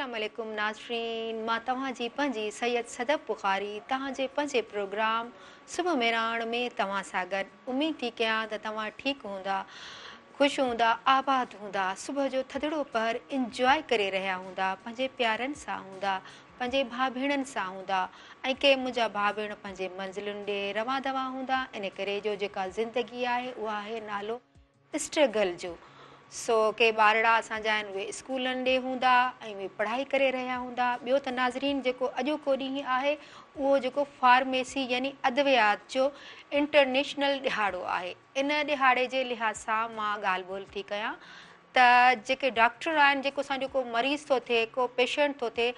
اسلام عليڪم ناظرين مان توهان جي پنهنجي سيد صدف بخاري توهان جي پنهنجي پروگرام صبح مهراڻ ۾ توهان سان گڏ اميد ٿي ڪيان ته توهان ٺيڪ هوندا خوش هوندا آباد هوندا صبح جو ٿڌڙو پهر انجواء ڪري رهيا هوندا پنهنجي پيارن سان هوندا پنهنجي ڀاء ڀيڻن سان هوندا ۽ ڪي منهنجا ڀاء ڀيڻ پنهنجي منزلن ڏي روان دوان هوندا ان ڪري جو جيڪا زندگي آهي اها آهي نالو اسٽرگل جو سو ڪي ٻارڙا اسان جا آهن اهي اسڪولن ڏي هوندا ۽ اهي پڙهائي ڪري رهيا هوندا ٻيو ته ناظرين جيڪو اڄوڪو ڏينهن آهي اهو جيڪو فارميسي يعني ادويات جو انٽرنيشنل ڏهاڙو آهي ان ڏهاڙي جي لحاظ سان مان ڳالهه ٻولهه ٿي ڪيان ته جيڪي ڊاڪٽر آهن جيڪو اسان جو ڪو مريض ٿو ٿئي ڪو پيشنٽ ٿو ٿئي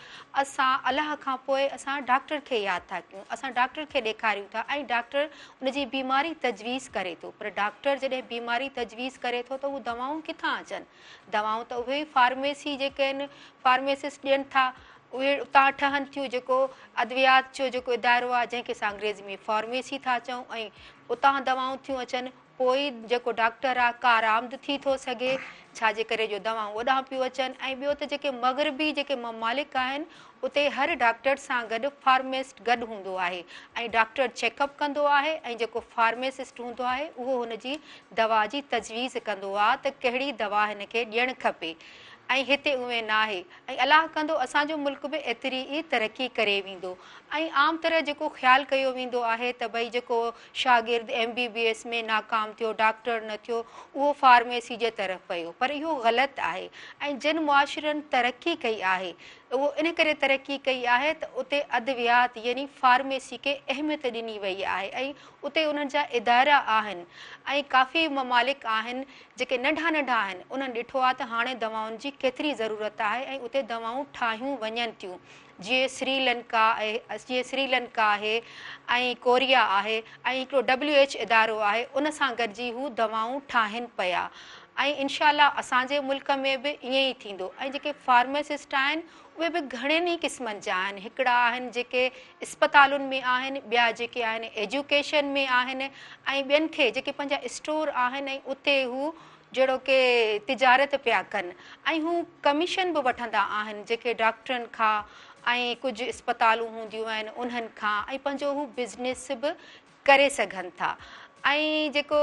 اسان الله کان پوء اسان ڊاڪٽر کي ياد ٿا ڪيون اسان ڊاڪٽر کي ڏيکاريون ٿا ۽ ڊاڪٽر ان جي بيماري تجويز ڪري ٿو پر ڊاڪٽر جڏهن بيماري تجويز ڪري ٿو ته اهي دوائون ڪٿان اچن دوائون ته اهي ئي فارميسي جيڪي آهن فارميسسٽ ڏين ٿا اهي اتان ٺهن ٿيون جيڪو ادويات جو جيڪو ادارو آهي جنهن کي اسان انگريزي ۾ فارميسي ٿا چئون ۽ اتان دوائون ٿيون اچن پوء ئي جيڪو ڊاڪٽر آ ڪارآمد ٿي ٿو سگهي، ڇا جي ڪري جو دوائون اوڏانهن پيون اچن ۽ ٻيو ته جيڪي مغربي جيڪي ممالڪ آهن اتي هر ڊاڪٽر سان گڏ فارميسٽ گڏ هوندو آهي ۽ ڊاڪٽر چيڪ اپ ڪندو آهي ۽ جيڪو فارميسسٽ هوندو آهي اهو هن جي دوا جي تجويز ڪندو آ ته ڪهڙي دوا هن کي ڏيڻ کپي ۽ هتي اونئين ناهي ۽ الله ڪندو اسان جو ملڪ به ايتري ئي ترقي ڪري ويندو ۽ عام طرح جيڪو خيال ڪيو ويندو آهي ته ڀئي جيڪو شاگرد ايم بي بي ايس ۾ ناڪام ٿيو، ڊاڪٽر نه ٿيو، اهو فارميسي جي طرف ويو پر اهو غلط آهي ۽ جن معاشرن ترقي ڪئي آهي اهو ان ڪري ترقي ڪئي آهي ته اتي ادويات يعني فارميسي کي اهميت ڏني وئي آهي ۽ اتي انهن جا ادارا آهن ۽ ڪافي ممالڪ آهن جيڪي ننڍا ننڍا آهن انهن ڏٺو آهي ته هاڻي دوائن جي ڪيتري ضرورت آهي ۽ اتي دوائون ٺاهيون وڃن ٿيون. جيئن سري لنڪا جيئن سري لنڪا آهي ۽ ڪوريا آهي ۽ هڪڙو ڊبليو ايڇ ادارو آهي ان سان گڏجي هو دوائون ٺاهن پيا ۽ انشاء الله اسان جي ملڪ ۾ به ائين ئي ٿيندو ۽ جيڪي فارماسسٽ آهن اهي به گهڻين ئي قسمن جا آهن هڪڙا آهن جيڪي اسپتالن ۾ آهن ٻيا جيڪي آهن ايجوڪيشن ۾ آهن ۽ ٻين کي جيڪي پنهنجا اسٽور آهن ۽ اتي هو جهڙو ڪي تجارت پيا ڪن ۽ هو ڪميشن به وٺندا آهن جيڪي ڊاڪٽرن کان ۽ ڪجهه اسپتالون هونديون آهن انهن کان ۽ پنهنجو هو بزنس به ڪري سگهن ٿا ۽ جيڪو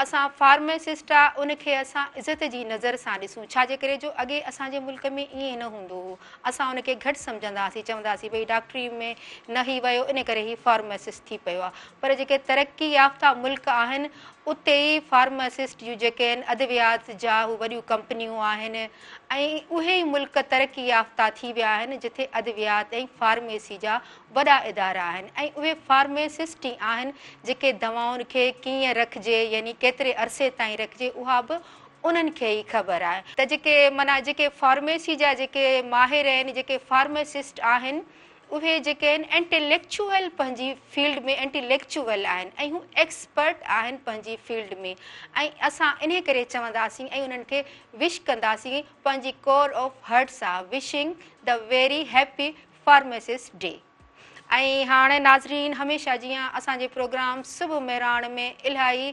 اسان فارماسسٽ آ ان کي اسان عزت جي نظر سان ڏسون ڇا جي ڪري جو اڳي اسان جي ملڪ ۾ ائين نه هوندو هو اسان ان کي گهٽ سمجهندا هئاسين چوندا هئاسين ڀئي ڊاڪٽري ۾ نه هي ويو ان ڪري هي فارماسسٽ ٿي پيو آ پر جيڪي ترقي يافته ملڪ آهن اتي ئي فارماسسٽ جون جيڪي آهن ادويات جا هو وڏيون ڪمپنيون آهن ۽ اهي ئي ملڪ ترقي يافته ٿي ويا آهن جتي ادويات ۽ فارميسي جا وڏا ادارا آهن ۽ اهي فارميسسٽ ئي آهن جيڪي دوائن کي ڪيئن رکجي يعني ڪيتري عرصي تائين رکجي اها به انهن کي ئي خبر آهي ته جيڪي معنيٰ جيڪي فارميسي جا جيڪي ماهر آهن جيڪي فارميسسٽ آهن اهي جيڪي آهن انٽيليڪچوئل پنهنجي فيلڊ ۾ انٽيليڪچوئل آهن ۽ هو ايڪسپرٽ آهن پنهنجي فيلڊ ۾ ۽ اسان انهي ڪري چونداسين ۽ انهن کي وش ڪنداسين پنهنجي ڪور آف هرٽ سان wishing the very happy pharmacist day ۽ هاڻي ناظرين هميشه جيان اسان جي پروگرام صبح مهراڻ ۾ الاهي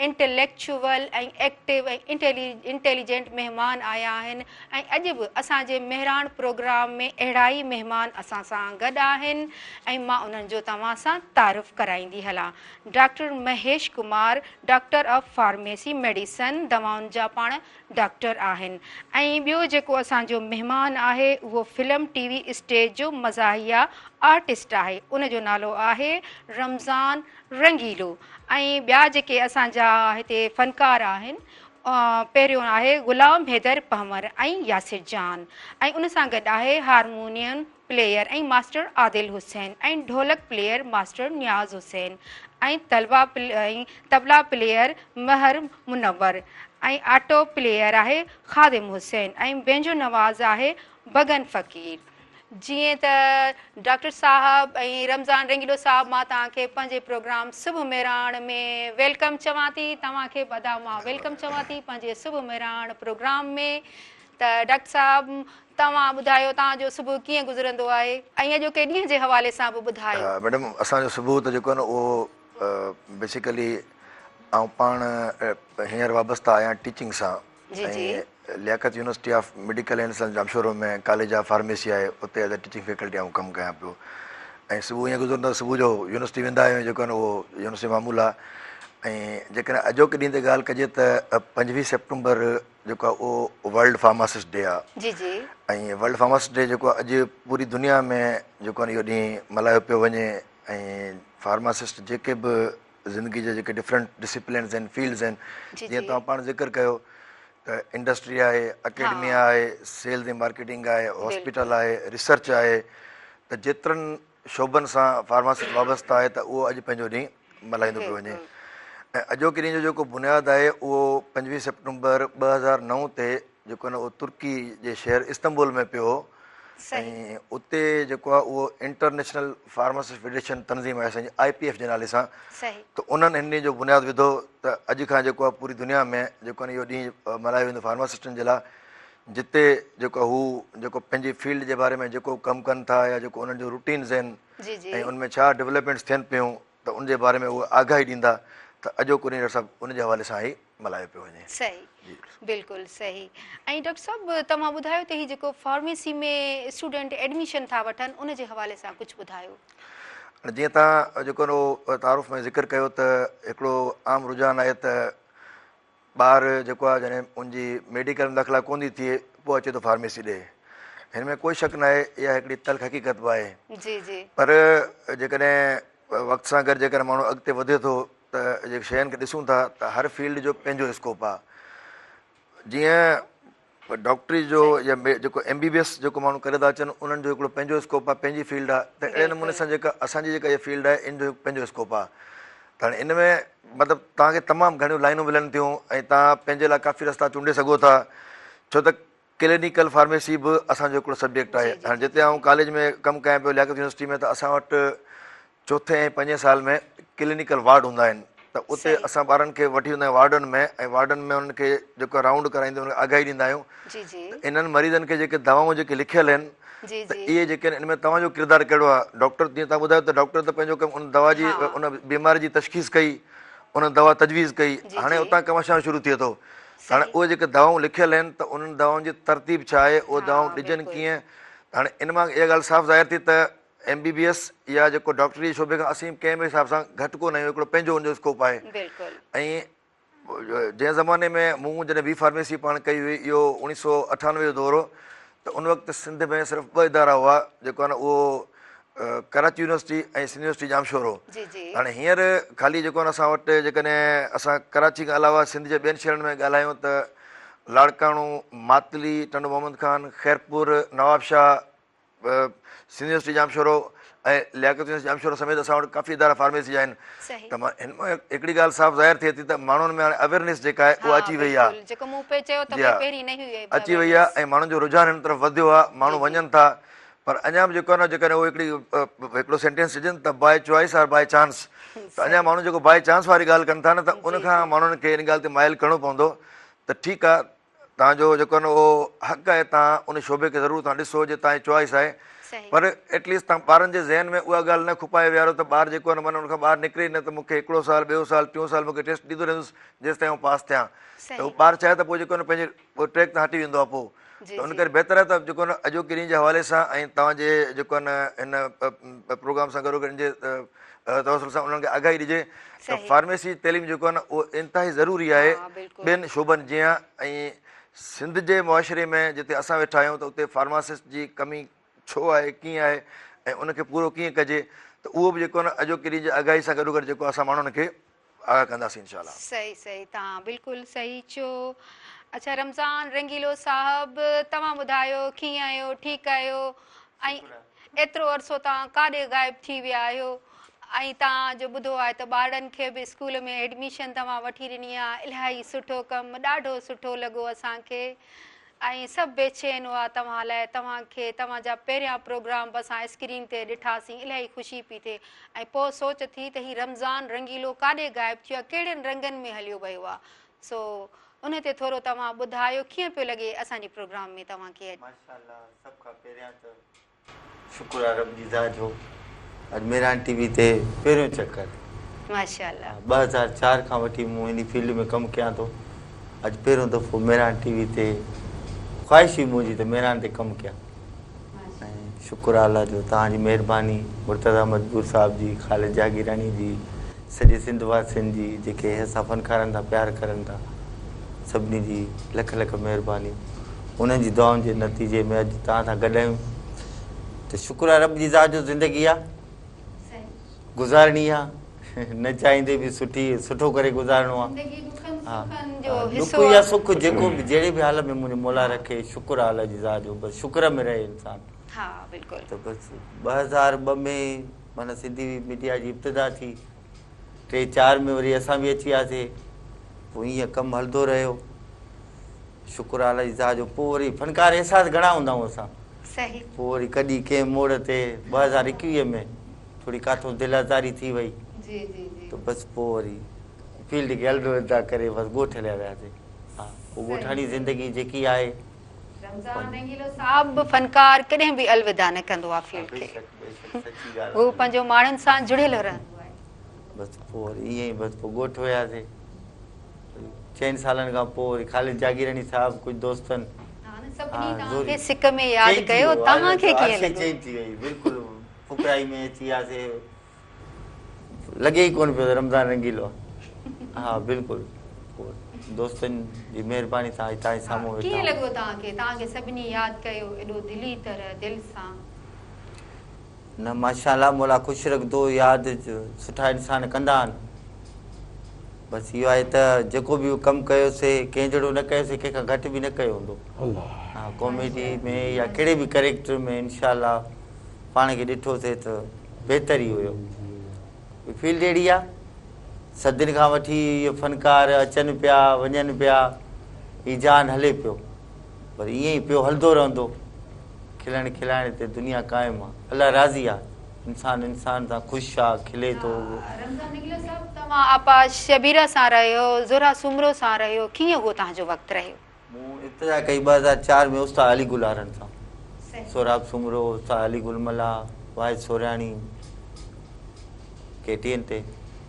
انٽيليڪچوئل ۽ ايڪٽو ۽ انٽيليجنٽ مهمان آيا آهن ۽ اڄ به اسان جي مهراڻ پروگرام ۾ اهڙا ئي مهمان اسان سان گڏ آهن ۽ مان انهن جو توهان سان تعارف ڪرائيندي هلان doctor Mahesh Kumar doctor of pharmacy medicine دوائن جا پاڻ ڊاڪٽر آهن ۽ ٻيو جيڪو اسان جو مهمان آهي اهو فلم ٽي وي اسٽيج جو مزاحيه آرٽسٽ آهي ان جو نالو آهي رمضان رنگيلو ۽ ٻيا جيڪي اسان جا هتي فنڪار آهن پهريون آهي غلام حيدر پنهور ۽ ياسر جان ۽ ان سان گڏ آهي harmonium player ۽ master Adil Hussain ۽ dholak player master Niaz Hussain ۽ طلبا ۽ طبلا پليئر مهر منور ۽ آٽو پليئر آهي خادم حسين ۽ بينجو نواز آهي بگن فقير. جيئن ته ڊاڪٽر صاحب ۽ رمضان رنگيلو صاحب مان توهان کي پنهنجي پروگرام صبح مهراڻ ۾ welcome چوان ٿي توهان کي به ادا مان welcome چوان ٿي پنهنجي صبح مهراڻ پروگرام ۾ ته ڊاڪٽر صاحب توهان ٻڌايو توهان جو صبح ڪيئن گذرندو آهي ۽ اڄوڪي ڏينهن جي حوالي سان به ٻڌايو. ميڊم اسان جو صبح ته جيڪو آهي نه اهو بيسيڪلي آئون پاڻ هينئر وابسته آهيان ٽيچنگ سان جي جي. ۽ Liaquat university of medical and science Jamshoro ۾ college of pharmacy آهي اتي ايز اي ٽيچنگ فيڪلٽي آئون ڪم ڪيان پيو ۽ صبح ائين گذرندو آهي صبح جو يونيورسٽي ويندا آهيون جيڪو آهي نه اهو يونيورسٽي معمول آهي ۽ جيڪڏهن اڄوڪي ڏينهن تي ڳالهه ڪجي ته 25 سيپٽمبر جيڪو آهي اهو ورلڊ فارماسسٽ ڊي آهي جي جي ۽ ورلڊ فارماسسٽ ڊي جيڪو آهي اڄ پوري دنيا ۾ جيڪو آهي اهو ڏينهن ملهايو پيو وڃي ۽ فارماسسٽ جيڪي به زندگي جا جيڪي ڊفرنٽ ڊسيپلينز آهن فيلڊز آهن جيئن توهان پاڻ ذڪر ڪيو ته انڊسٽري آهي اڪيڊميا آهي سيلز ۽ مارڪيٽنگ آهي هاسپيٽل آهي ريسرچ آهي ته جيترن شعبن سان فارماسسٽ وابسته آهي ته اهو اڄ پنهنجو ڏينهن ملهائيندو پيو وڃي ۽ اڄوڪي ڏينهن جو جيڪو بنياد آهي اهو 25 سيپٽمبر 2009 تي جيڪو آهي نه اهو ترڪي جي شهر استنبول ۾ پيو هو ۽ اتي جيڪو آهي اهو انٽرنيشنل فارماسسٽ فيڊريشن تنظيم آهي اسان جي آء پي ايف جي نالي سان ته انهن هن ڏينهن جو بنياد وڌو ته اڄ کان جيڪو آهي پوري دنيا ۾ جيڪو آهي اهو ڏينهن ملهايو ويندو فارماسسٽن جي لاء جتي جيڪو هو جيڪو پنهنجي فيلڊ جي باري ۾ جيڪو ڪم ڪن ٿا يا جيڪو انهن جو روٽينز آهن ۽ ان ۾ ڇا ڊولپمينٽس ٿين پيون ته ان جي باري ۾ اهي آگاهي ڏيندا ته اڄوڪو ڏينهن ڊاڪٽر صاحب ان جي حوالي سان ئي ملهايو پيو وڃي. صحيح بلڪل صحيح ۽ ڊاڪٽر صاحب توهان ٻڌايو ته هي جيڪو فارميسي ۾ اسٽوڊنٽ ايڊميشن ٿا وٺن ان جي حوالي سان ڪجهه ٻڌايو. هاڻي جيئن توهان جيڪو آهي تعارف ۾ ذڪر ڪيو ته هڪڙو عام رجحان آهي ته ٻار جيڪو آهي جڏهن ان جي ميڊيڪل ۾ داخلا ڪونه ٿي ٿئي پوء اچي ٿو فارميسي ڏي هن ۾ ڪوئي شڪ ناهي اها هڪڙي تلخ حقيقت به آهي جي جي پر جيڪڏهن وقت سان گڏ جيڪڏهن ماڻهو اڳتي وڌي ٿو ته جيڪي شين کي ڏسون ٿا ته هر فيلڊ جو پنهنجو اسڪوپ آهي جيئن ڊاڪٽري جو يا جيڪو ايم بي بي ايس جيڪو ماڻهو ڪري ٿا اچن انهن جو هڪڙو پنهنجو اسڪوپ آهي پنهنجي فيلڊ آهي ته اهڙي نموني سان جيڪا اسان جي جيڪا هي فيلڊ آهي ان جو پنهنجو اسڪوپ آهي ته هاڻي ان ۾ مطلب توهان کي تمام گهڻيون لائنون ملن ٿيون ۽ توهان پنهنجي لاء ڪافي رستا چونڊي سگهو ٿا ڇو ته ڪلينيڪل فارميسي به اسان جو هڪڙو سبجيڪٽ آهي هاڻي جتي آئون ڪاليج ۾ ڪم ڪيان پيو لياقت يونيورسٽي ۾ ته اسان وٽ چوٿين ۽ پنجين سال ۾ ڪلينيڪل وارڊ هوندا آهن ته اتي اسان ٻارن کي وٺي ويندا آهيون وارڊن ۾ ۽ وارڊن ۾ انهن کي جيڪو رائونڊ ڪرائيندي انهن کي آگاهي ڏيندا آهيون ته انهن مريضن کي جيڪي دوائون جيڪي لکيل آهن ته اهي جيڪي آهن ان ۾ توهان جو ڪردار ڪهڙو آهي ڊاڪٽر جيئن توهان ٻڌايو ته ڊاڪٽر ته پنهنجو ڪم ان دوا جي ان بيماري جي تشخيص ڪئي ان دوا تجويز ڪئي هاڻي اتان ڪم اسان جو شروع ٿئي ٿو هاڻي اهي جيڪي دوائون لکيل آهن ته انهن دوائن جي ترتيب ڇا آهي اهي دوائون ڏجن ڪيئن هاڻي ان مان اها ڳالهه صاف ظاهر ٿي ته ايم بي بي ايس يا جيڪو ڊاڪٽري جي شعبي کان اسين ڪنهن به حساب سان گهٽ ڪو نه آهيون هڪڙو پنهنجو ان جو اسڪوپ آهي ۽ جنهن زماني ۾ مون جڏهن بي فارميسي پاڻ ڪئي هئي اهو 1998 جو دور هو ته ان وقت سنڌ ۾ صرف ٻه ادارا هئا جيڪو آهي نه اهو ڪراچي يونيورسٽي ۽ سنڌ يونيورسٽي ڄامشورو هاڻي هينئر خالي جيڪو آهي اسان وٽ جيڪڏهن اسان ڪراچي کان علاوه سنڌ جي ٻين شهرن ۾ ڳالهايون ته لاڙڪاڻو ماتلي ٽنڊو محمد خان خيرپور نوابشاهه سنڌ يونيورسٽي ڄامشورو ۽ لياقت يونيورسٽي ڄامشورو سميت اسان وٽ ڪافي ادارا فارميسي جا آهن ته هن مان هڪڙي ڳالهه صاف ظاهر ٿئي ٿي ته ماڻهن ۾ هاڻي اويرنيس جيڪا آهي اها اچي وئي آهي جيڪو مون پئي چيو ته ڀئي پهرين نه هئي اچي وئي آهي ۽ ماڻهن جو رجحان هن طرف وڌيو آهي ماڻهو وڃن ٿا پر اڃا به جيڪو آهي نه جيڪڏهن اهو هڪڙي هڪڙو سينٽينس ڏجن ته by choice or by chance ته اڃا ماڻهو جيڪو بائي چانس واري ڳالهه ڪن ٿا نه ته ان کان ماڻهن کي ان ڳالهه تي مائل ڪرڻو پوندو ته ٺيڪ آهي توهان جو جيڪو آهي نه اهو حق آهي توهان ان شعبي کي ضرور توهان ڏسو جي توهان جي چوائس آهي پر ايٽ ليسٽ توهان ٻارن جي ذهن ۾ اها ڳالهه نه کپائي ويهاريو ته ٻار جيڪو آهي نه معنيٰ ان کان ٻاهر نڪري ئي نه ته مون کي هڪڙو سال ٻيو سال ٽيون سال مون کي ٽيسٽ ڏيندو رهندس جيستائين آئون پاس ٿيان ته هو ٻار ڇا آهي ته پوء جيڪو آهي نه پنهنجي ٽريڪ تان هٽي ويندو آهي پوء ته ان ڪري بهتر آهي ته جيڪو آهي نه اڄوڪي ڏينهن جي حوالي سان ۽ توهان جي جيڪو آهي نه هن پروگرام سان گڏوگڏ ان جي توسل سان انهن کي آگاهي ڏجي ته فارميسي جي تعليم جيڪو آهي نه اهو انتهائي ضروري آهي ٻين شعبن جيان ۽ سنڌ جي معاشري ۾ جتي اسان ويٺا آهيون ته اتي فارماسسٽ جي ڪمي ڇو آهي ڪيئن آهي ۽ ان کي پورو ڪيئن ڪجي ته اهو به جيڪو آهي نه اڄوڪي ڏينهن جي آگاهي سان گڏوگڏ جيڪو اسان ماڻهن کي آگاهه ڪنداسين انشاء الله. صحيح صحيح توهان بلڪل صحيح چيو. اڇا رمضان رنگيلو صاحب توهان ٻڌايو ڪيئن آهيو ٺيڪ آهيو ۽ ايترو عرصو توهان ڪاڏي غائب ٿي ويا آهيو ۽ توهان جو ٻڌو آهي ته ٻارڙن کي به اسڪول ۾ ايڊميشن توهان وٺي ڏني آهي الاهي سٺو ڪم ڏاڍو سٺو لڳو اسان کي ۽ سڀ بيچين هئا توهان لاء توهان کي توهان جا پهريان پروگرام به اسان اسڪرين تي ڏٺاسين الاهي خوشي پي ٿئي ۽ پوء سوچ ٿي ته هي رمضان رنگيلو ڪاڏي غائب ٿيو آهي ڪهڙن رنگن ۾ هليو ويو آهي سو ان تي ٿورو توهان ٻڌايو ڪيئن پيو لڳي اسان جي پروگرام ۾ توهان کي اڄ. ماشاءالله سڀ کان پهريان ته شڪر آ رب جي ذات جو اڄ مهراڻ ٽي وي تي پهريون چڪر ماشاءالله 2004 کان وٺي مون هن فيلڊ ۾ ڪم ڪيان ٿو اڄ پهريون دفعو مهراڻ ٽي وي تي خواهش هئي منهنجي ته مهراڻ تي ڪم ڪيان ۽ شڪر آ الله جو توهان جي مهرباني مرتضيٰ مجبور صاحب جي خالد جاگيراڻي جي سڄي سنڌ واسين جي جيڪي اسان فنڪارن سان پيار ڪرن ٿا سڀني جي لک لک مهرباني انهن جي دعائن جي نتيجي ۾ اڄ توهان سان گڏ آهيون ته شڪر آ رب جي ذات جو زندگي آ گذارڻي آ نه چاهيندي به سٺي سٺو ڪري گذارڻو آ ها ڏک يا سک جيڪو به جهڙي به حال ۾ منهنجو مولا رکي شڪر آ الله جي ذات جو بس شڪر ۾ رهي انسان ها بلڪل ته بس 2002 ۾ معنيٰ سنڌي ميڊيا جي ابتدا ٿي 3 4 ۾ وري اسان به اچي وياسي پوء ائين ڪم هلندو رهيو شڪر آ الله جي ذات جو پوء وري فنڪار احساس گهڻا هوندا آهيون اسان صحيح پوء وري ڪڏهن ڪنهن موڙ تي 2021 ۾ ٿوري ڪاٿو دل آزاري ٿي وئي جي جي جي ته بس پوء وري فيلڊ کي الوداع ڪري بس ڳوٺ هليا وياسي ها پوء ڳوٺاڻي زندگي جيڪي آهي رمضان رنگيلو صاحب فنڪار ڪڏهن به الوداع نه ڪندو آهي فيلڊ کي بيشڪ بيشڪ سچي ڳالهه هو پنهنجو ماڻهن سان جڙيل رهندو آهي بس پوء وري ائين ئي بس پوء ڳوٺ وياسي چئن سالن کان پوء وري خالد جاگيراڻي صاحب ڪجهه دوستن ها نه سڀني توهان کي سڪ ۾ ياد ڪيو توهان کي ڪيئن لڳو؟ چينج ٿي وئي بلڪل فڪرائي ۾ اچي وياسي لڳي ئي ڪونه پيو ته رمضان رنگيلو آ ها بلڪل پوء دوستن جي مهرباني سان اڄ توهان جي سامهون ويٺا ڪيئن لڳو توهان کي توهان کي سڀني ياد ڪيو ايڏو دلي طرح دل سان. نه ماشاء الله مولا خوش رکندو ياد سٺا انسان ڪندا آهن بس اهو آهي ته جيڪو به ڪم ڪيوسي ڪنهن جهڙو نه ڪيوسي ڪنهن کان گهٽ به نه ڪيو هوندو ها ڪاميڊي ۾ يا ڪهڙي به ڪريڪٽر ۾ انشاء الله پاڻ کي ڏٺوسي ته بهتر ئي هيو فيلڊ اهڙي آهي صدين کان وٺي اهي فنڪار اچن پيا وڃن پيا هي جهان هلي پيو پر ائين ئي پيو هلندو رهندو. کلڻ کلائڻ تي دنيا قائم آ. الله راضي آ. انسان انسان سان خوش آ، کلي ٿو. رمضان رنگيلو صاحب توهان آپا شبيره سان رهيو، زهره سومرو سان رهيو، ڪيئن اهو توهان جو وقت رهيو؟ مون ابتدا ڪئي 2004 ۾ استاد علي گل وارن سان. سهراب سومرو، استاد علي گل ملاح، واحد سورياڻي، ڪي ٽي اين تي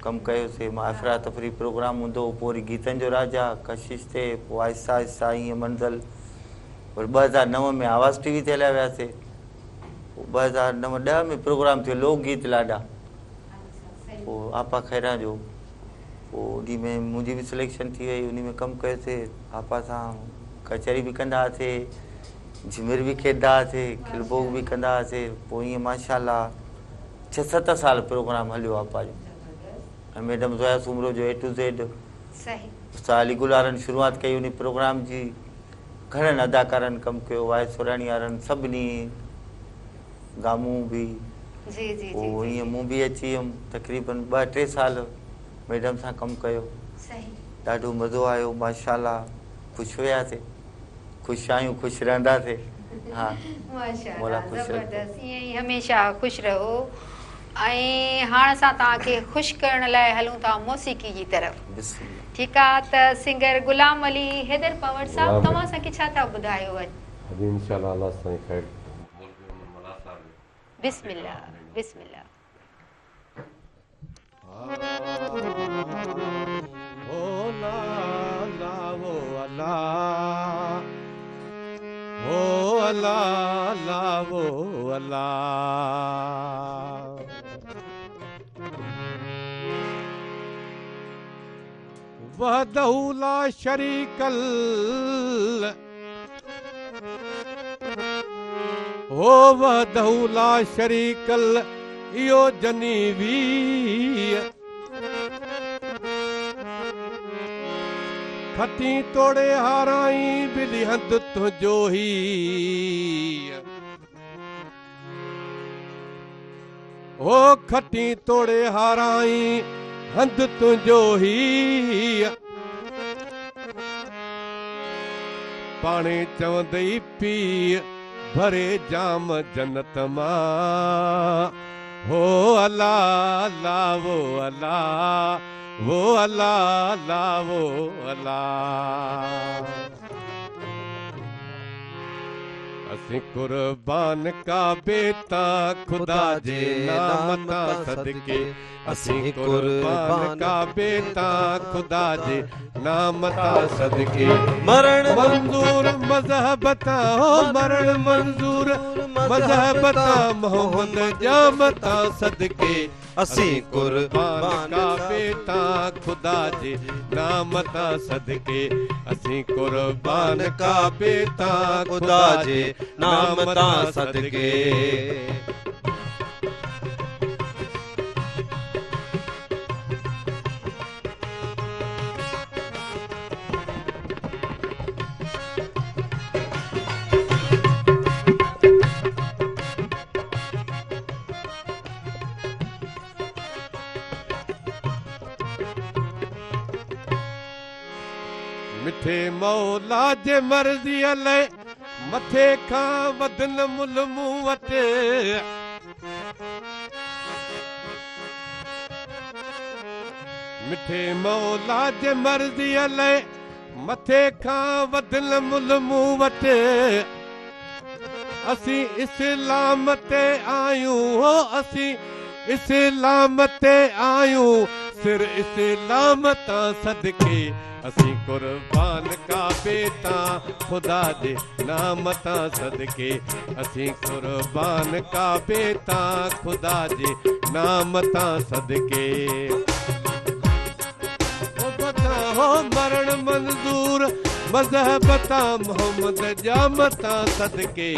ڪم ڪيوسي. مان افراتفري پروگرام هوندو هو، پوء وري گيتن جو راجا، ڪشش تي، پوء آهسته آهسته ائين منزل وري 2009 ۾ آواز ٽي وي تي هليا وياسي. پوء 2009 10 ۾ پروگرام ٿيو لوڪ گيت لاڏا، پوء آپا خيران جو، پوء انهي ۾ منهنجي به سليڪشن ٿي وئي، انهي ۾ ڪم ڪيوسي. آپا سان ڪچهري به ڪندا هئاسي، جهمر به کيڏندا هئاسي، کل ڀوڳ به ڪندا هئاسي. پوء ائين ماشاء الله ڇهه ست سال پروگرام هليو آپا جو ۽ ميڊم زويا سومرو جو اي ٽو زيڊ. استاد علي گل وارن شروعات ڪئي انهي پروگرام جي، گهڻن اداڪارن ڪم ڪيو، واحد سورياڻي وارن سڀني گامون به، پوء ائين مون به اچي ويم، تقريبن ٻه ٽي سال ميڊم سان ڪم ڪيو، ڏاڍو مزو آيو ماشاء الله خوش هياسي. خوش آهيون خوش رهنداسي ها مولا ماشاءالله خوش رکندو. زبردست ائين ئي هميشه خوش رهو ۽ هاڻ اسان توهان کي خوش ڪرڻ لاء هلون ٿا موسيقي جي طرف بسم الله. ٺيڪ آ ته سنگر غلام علي حيدر پنهور صاحب غلام توهان اسان کي ڇا ٿا ٻڌايو اڄ. اڄ انشاء الله الله سائين خير مولوي محمد ملاح صاحب جو بسم الله بسم الله. وحده لا شريڪ هو وحده لا شريڪ اهو جنيوي کٽين توڙي هارائين ٻلي هنڌ تنهنجو هي هو کٽين توڙي هارائين هنڌ تنهنجو هي پاڻهي چوندئي پيء ڀري جام جنت مان هو الا الا وو الا وو الا الا وو الا. اسين قربان ڪعبي تان خدا جي نام تان صدقي اسين قربان ڪعبي تان خدا جي نام تان صدقي مرڻ منظور مذهب تان هو مرڻ منظور مذهب تان محمد ڄام تان صدقي اسين قربان ڪعبي تان خدا جي نام تان صدقي اسين قربان ڪعبي تان خدا جي نام تان صدقي. مٺي مولا جي مرضيء لئه مٿي کان وڌ نه ملهه مون وٽ. مٺي مولا جي مرضيء لئه مٿي کان وڌ نه ملهه مون وٽ. اسين اسلام تي آهيون هو اسين اسلام تي آهيون سر اسلام تان صدقي اسين قربان ڪعبي تان خدا جي نام تان صدقي اسين قربان ڪعبي تان خدا جي نام تان صدقي هو مرڻ منظور مذهب تان محمد ڄام تان صدقي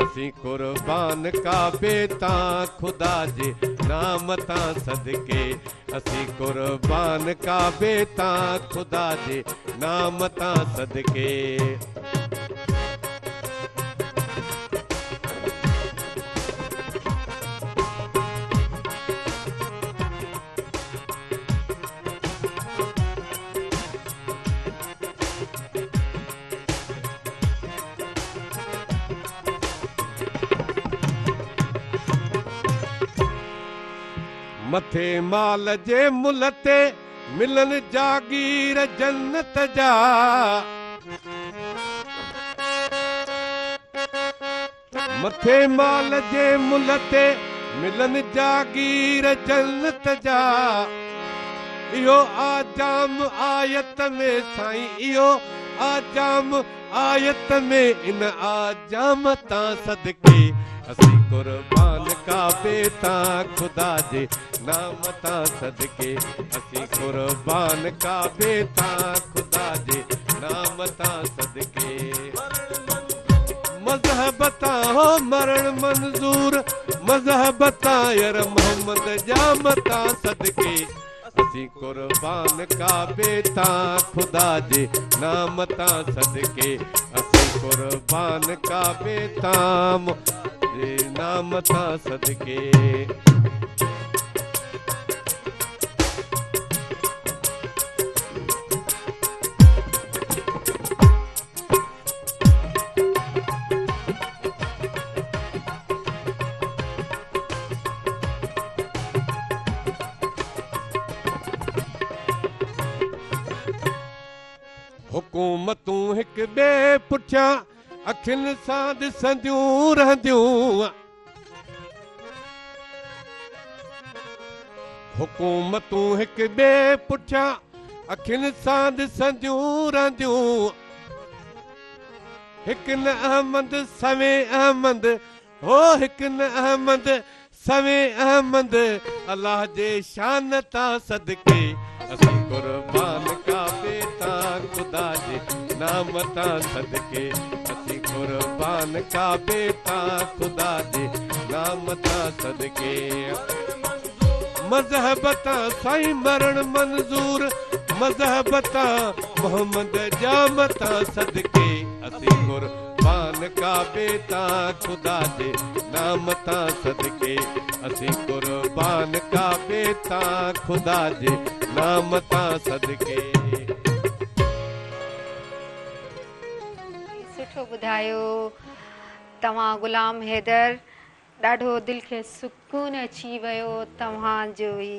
اسين قربان ڪعبي تان خدا جي نام تان صدقي اسين قربان ڪعبي تان خدا جي نام تان صدقي. مٿي مال جي ملهه تي ملن جاگير جنت جا. مٿي مال جي ملهه تي ملن جاگير جنت جا. اهو آجام آيت ۾ سائين اهو آجام آيت ۾ ان آجام تان صدقي اسين قربان ڪعبي تان خدا جي نام تان صدقي اسين قربان ڪعبي تان خدا جي نام تان صدقي. مذهب تان هو مرڻ منظور مذهب تان ير محمد ڄام تان صدقي اسين قربان ڪعبي تان خدا جي نام تان صدقي اسين قربان ڪعبي تان جي نام تان صدقي. حڪومتون هڪ ٻئي پٺيان اکين سان ڏسنديون رهنديون. حڪومتون هڪ ٻئي پٺيان اکين سان ڏسنديون رهنديون. هڪ نه احمد سوين احمد هو هڪ نه احمد سوين احمد الله جي شان تان صدقي اسين قربان ڪعبي تان خدا جي نام تان صدقي اسين قربان ڪعبي تان خدا جي نام تان صدقي. مذهب تان سائين مرڻ منظور مذهب تان محمد ڄام تان صدقي اسين قربان ڪعبي تان خدا جي نام تان صدقي اسين قربان ڪعبي تان خدا جي نام تان صدقي. سٺو ٻڌايو توهان غلام حيدر ڏاڍو دل کي سڪون اچي ويو توهان جو هي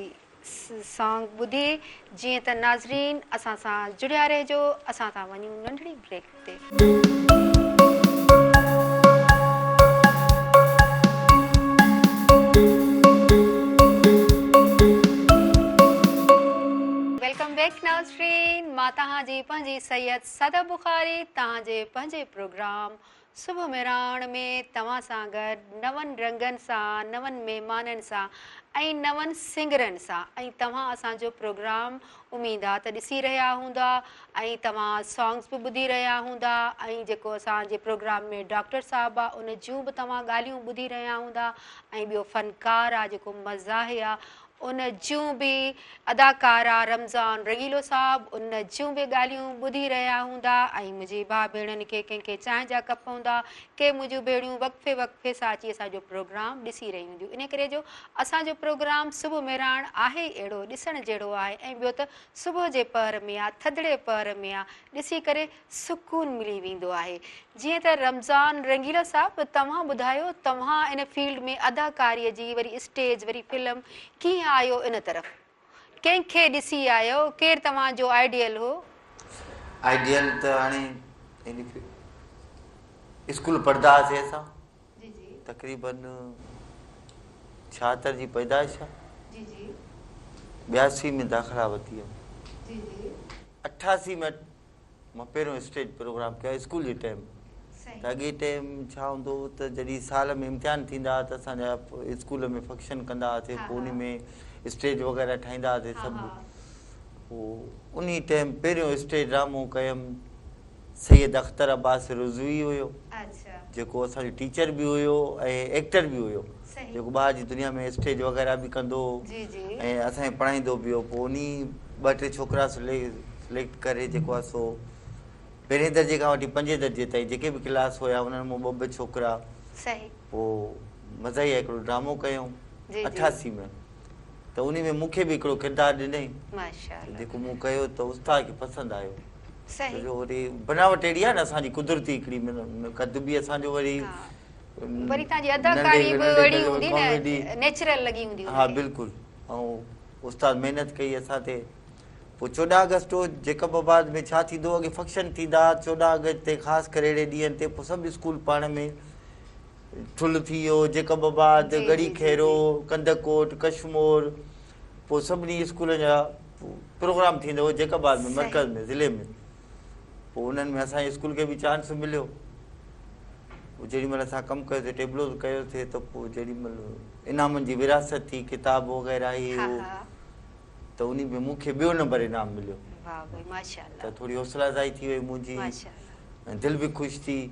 سانگ ٻڌي. جيئن ته ناظرين اسان سان جڙيا رهجو، اسان ٿا وڃون ننڍڙي بريڪ تي. مان توهان جي پنهنجي سيد صدف بخاري توهان جي پنهنجي پروگرام صبح مهراڻ ۾ توهان سان گڏ نون رنگن سان نون مهمانن سان ۽ نون سنگرن سان ۽ توهان اسان جو پروگرام اميد آ ته ڏسي رهيا هوندا ۽ توهان سانگس به ٻڌي رهيا هوندا ۽ جيڪو اسان جي پروگرام ۾ ڊاڪٽر صاحب آ ان جون به توهان ڳالهيون ٻڌي رهيا هوندا ۽ ٻيو فنڪار آ جيڪو مزاحيه ان جون به اداڪار آ رمضان رنگيلو صاحب ان جون به ڳالهيون ٻڌي رهيا هوندا ۽ منهنجي ڀاء ڀيڻن کي ڪنهن کي چانهه جا ڪپ هوندا ڪي منهنجون ڀيڻيون وقفي وقفي سان اچي اسان جو پروگرام ڏسي رهيون هونديون انهي ڪري جو اسان جو پروگرام صبح مهراڻ آهي ئي اهڙو ڏسڻ جهڙو آهي ۽ ٻيو ته صبح جي پهر ۾ آ ٿڌڙي پهر ۾ آ ڏسي ڪري سڪون ملي ويندو آهي. جيئن ته رمضان رنگيلو صاحب توهان ٻڌايو توهان ان فيلڊ ۾ اداڪاري جي وري اسٽيج وري فلم ڪيئن آيو ان طرف ڪنهن کي ڏسي آيو ڪير توهان جو آئيڊيل هو؟ آئيڊيل ته هاڻي اسڪول پڙهندا هئاسي اسان تقريبن 76 جي پيدائش آ 82 ۾ داخلا ورتي هيم 88 ۾ مان پهريون اسٽيج پروگرام ڪيو اسڪول جي ٽائيم ته اڳي ٽائيم ڇا هوندو هو ته جڏهن سال ۾ امتحان ٿيندا هئا ته اسان جا اسڪول ۾ فنڪشن ڪندا هئاسي پوء انهي ۾ اسٽيج وغيره ٺاهيندا هئاسي سڀ پوء انهي ٽائيم پهريون اسٽيج ڊرامو ڪيم سيد اختر عباس رضوي هيو جيڪو اسان جو ٽيچر به هيو ۽ ايڪٽر به هيو جيڪو ٻاهر جي دنيا ۾ اسٽيج وغيره به ڪندو هو ۽ اسان کي پڙهائيندو به هو پوء انهي ٻه ٽي ڇوڪرا سليڪٽ ڪري جيڪو آهي سو پهرين درجي کان وٺي پنجين درجي تائين جيڪي به ڪلاس هيا انهن مان ٻه ٻه ڇوڪرا پوء مزاحيه هڪڙو ڊرامو ڪيائون 88 ۾ ته انهي ۾ مون کي به هڪڙو ڪردار ڏنائين جيڪو مون ڪيو ته استاد کي پسند آيو ڇو جو وري بناوٽ اهڙي آهي نه اسان جي قدرتي هڪڙي قد به اسان جو وري وري توهان جي اداڪاري به اهڙي هوندي نه نيچرل لڳي هوندي ها بلڪل ۽ استاد محنت ڪئي اسان تي پوء 14 آگسٽ هو جيڪب آباد ۾ ڇا ٿيندو اڳي فنڪشن ٿيندا 14 آگسٽ تي خاص ڪري اهڙي ڏينهن تي پوء سڀ اسڪول پاڻ ۾ ٺل ٿي ويو جيڪب آباد ڳڙهي خيرو ڪنڌڪوٽ ڪشمور پوء سڀني اسڪولن جا پروگرام ٿيندو هو جيڪب آباد ۾ مرڪز ۾ ضلعي ۾ پوء انهن ۾ اسان جي اسڪول کي به چانس مليو پوء جيڏي مهل اسان ڪم ڪيوسي ٽيبلوز ڪيوسي ته پوء جيڏي مهل انعامن جي ورهاست ٿي ڪتاب وغيره هي هو ته انهي ۾ مون کي ٻيو نمبر انعام مليو ته ٿوري حوصله افزائي ٿي وئي منهنجي ۽ دل به خوش ٿي ۽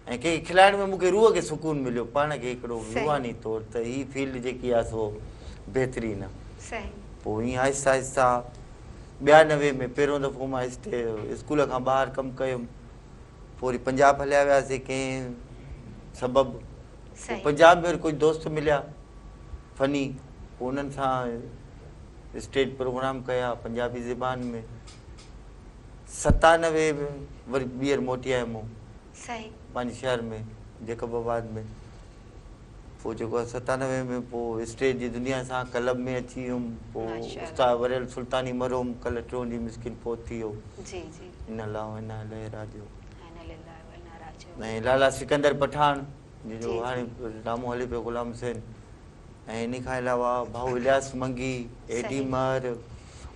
ڪنهن کي کلائڻ ۾ مون کي روح کي سڪون مليو پاڻ کي هڪڙو روحاني طور ته هي فيلڊ جيڪي آهي سو بهترين آهي پوء ائين آهستي آهستي 92 ۾ پهريون دفعو مان اسڪول کان ٻاهر ڪم ڪيم پوء وري پنجاب هليا وياسي ڪنهن سبب پوء پنجاب ۾ وري ڪجهه دوست مليا فني پوء انهن سان اسٽيج پروگرام ڪيا پنجابي زبان ۾ 97 ۾ وري ٻيهر موٽي آيم پنهنجي شهر ۾ جيڪب آباد ۾ پوء جيڪو آهي 97 ۾ پوء اسٽيج جي دنيا سان ڪلب ۾ اچي ويم پوء استاد وريل سلطاني مرحوم ڪلهه ٽيون ڏينهن مسڪين فوت ٿي ويو انا لله و انا اليه راجعون ۽ لالا سڪندر پٺاڻ جنهن جو هاڻي ڊرامو هلي پيو غلام حسين ۽ انهي کان علاوه ڀائو الياس منگي، اي ڊي مهر،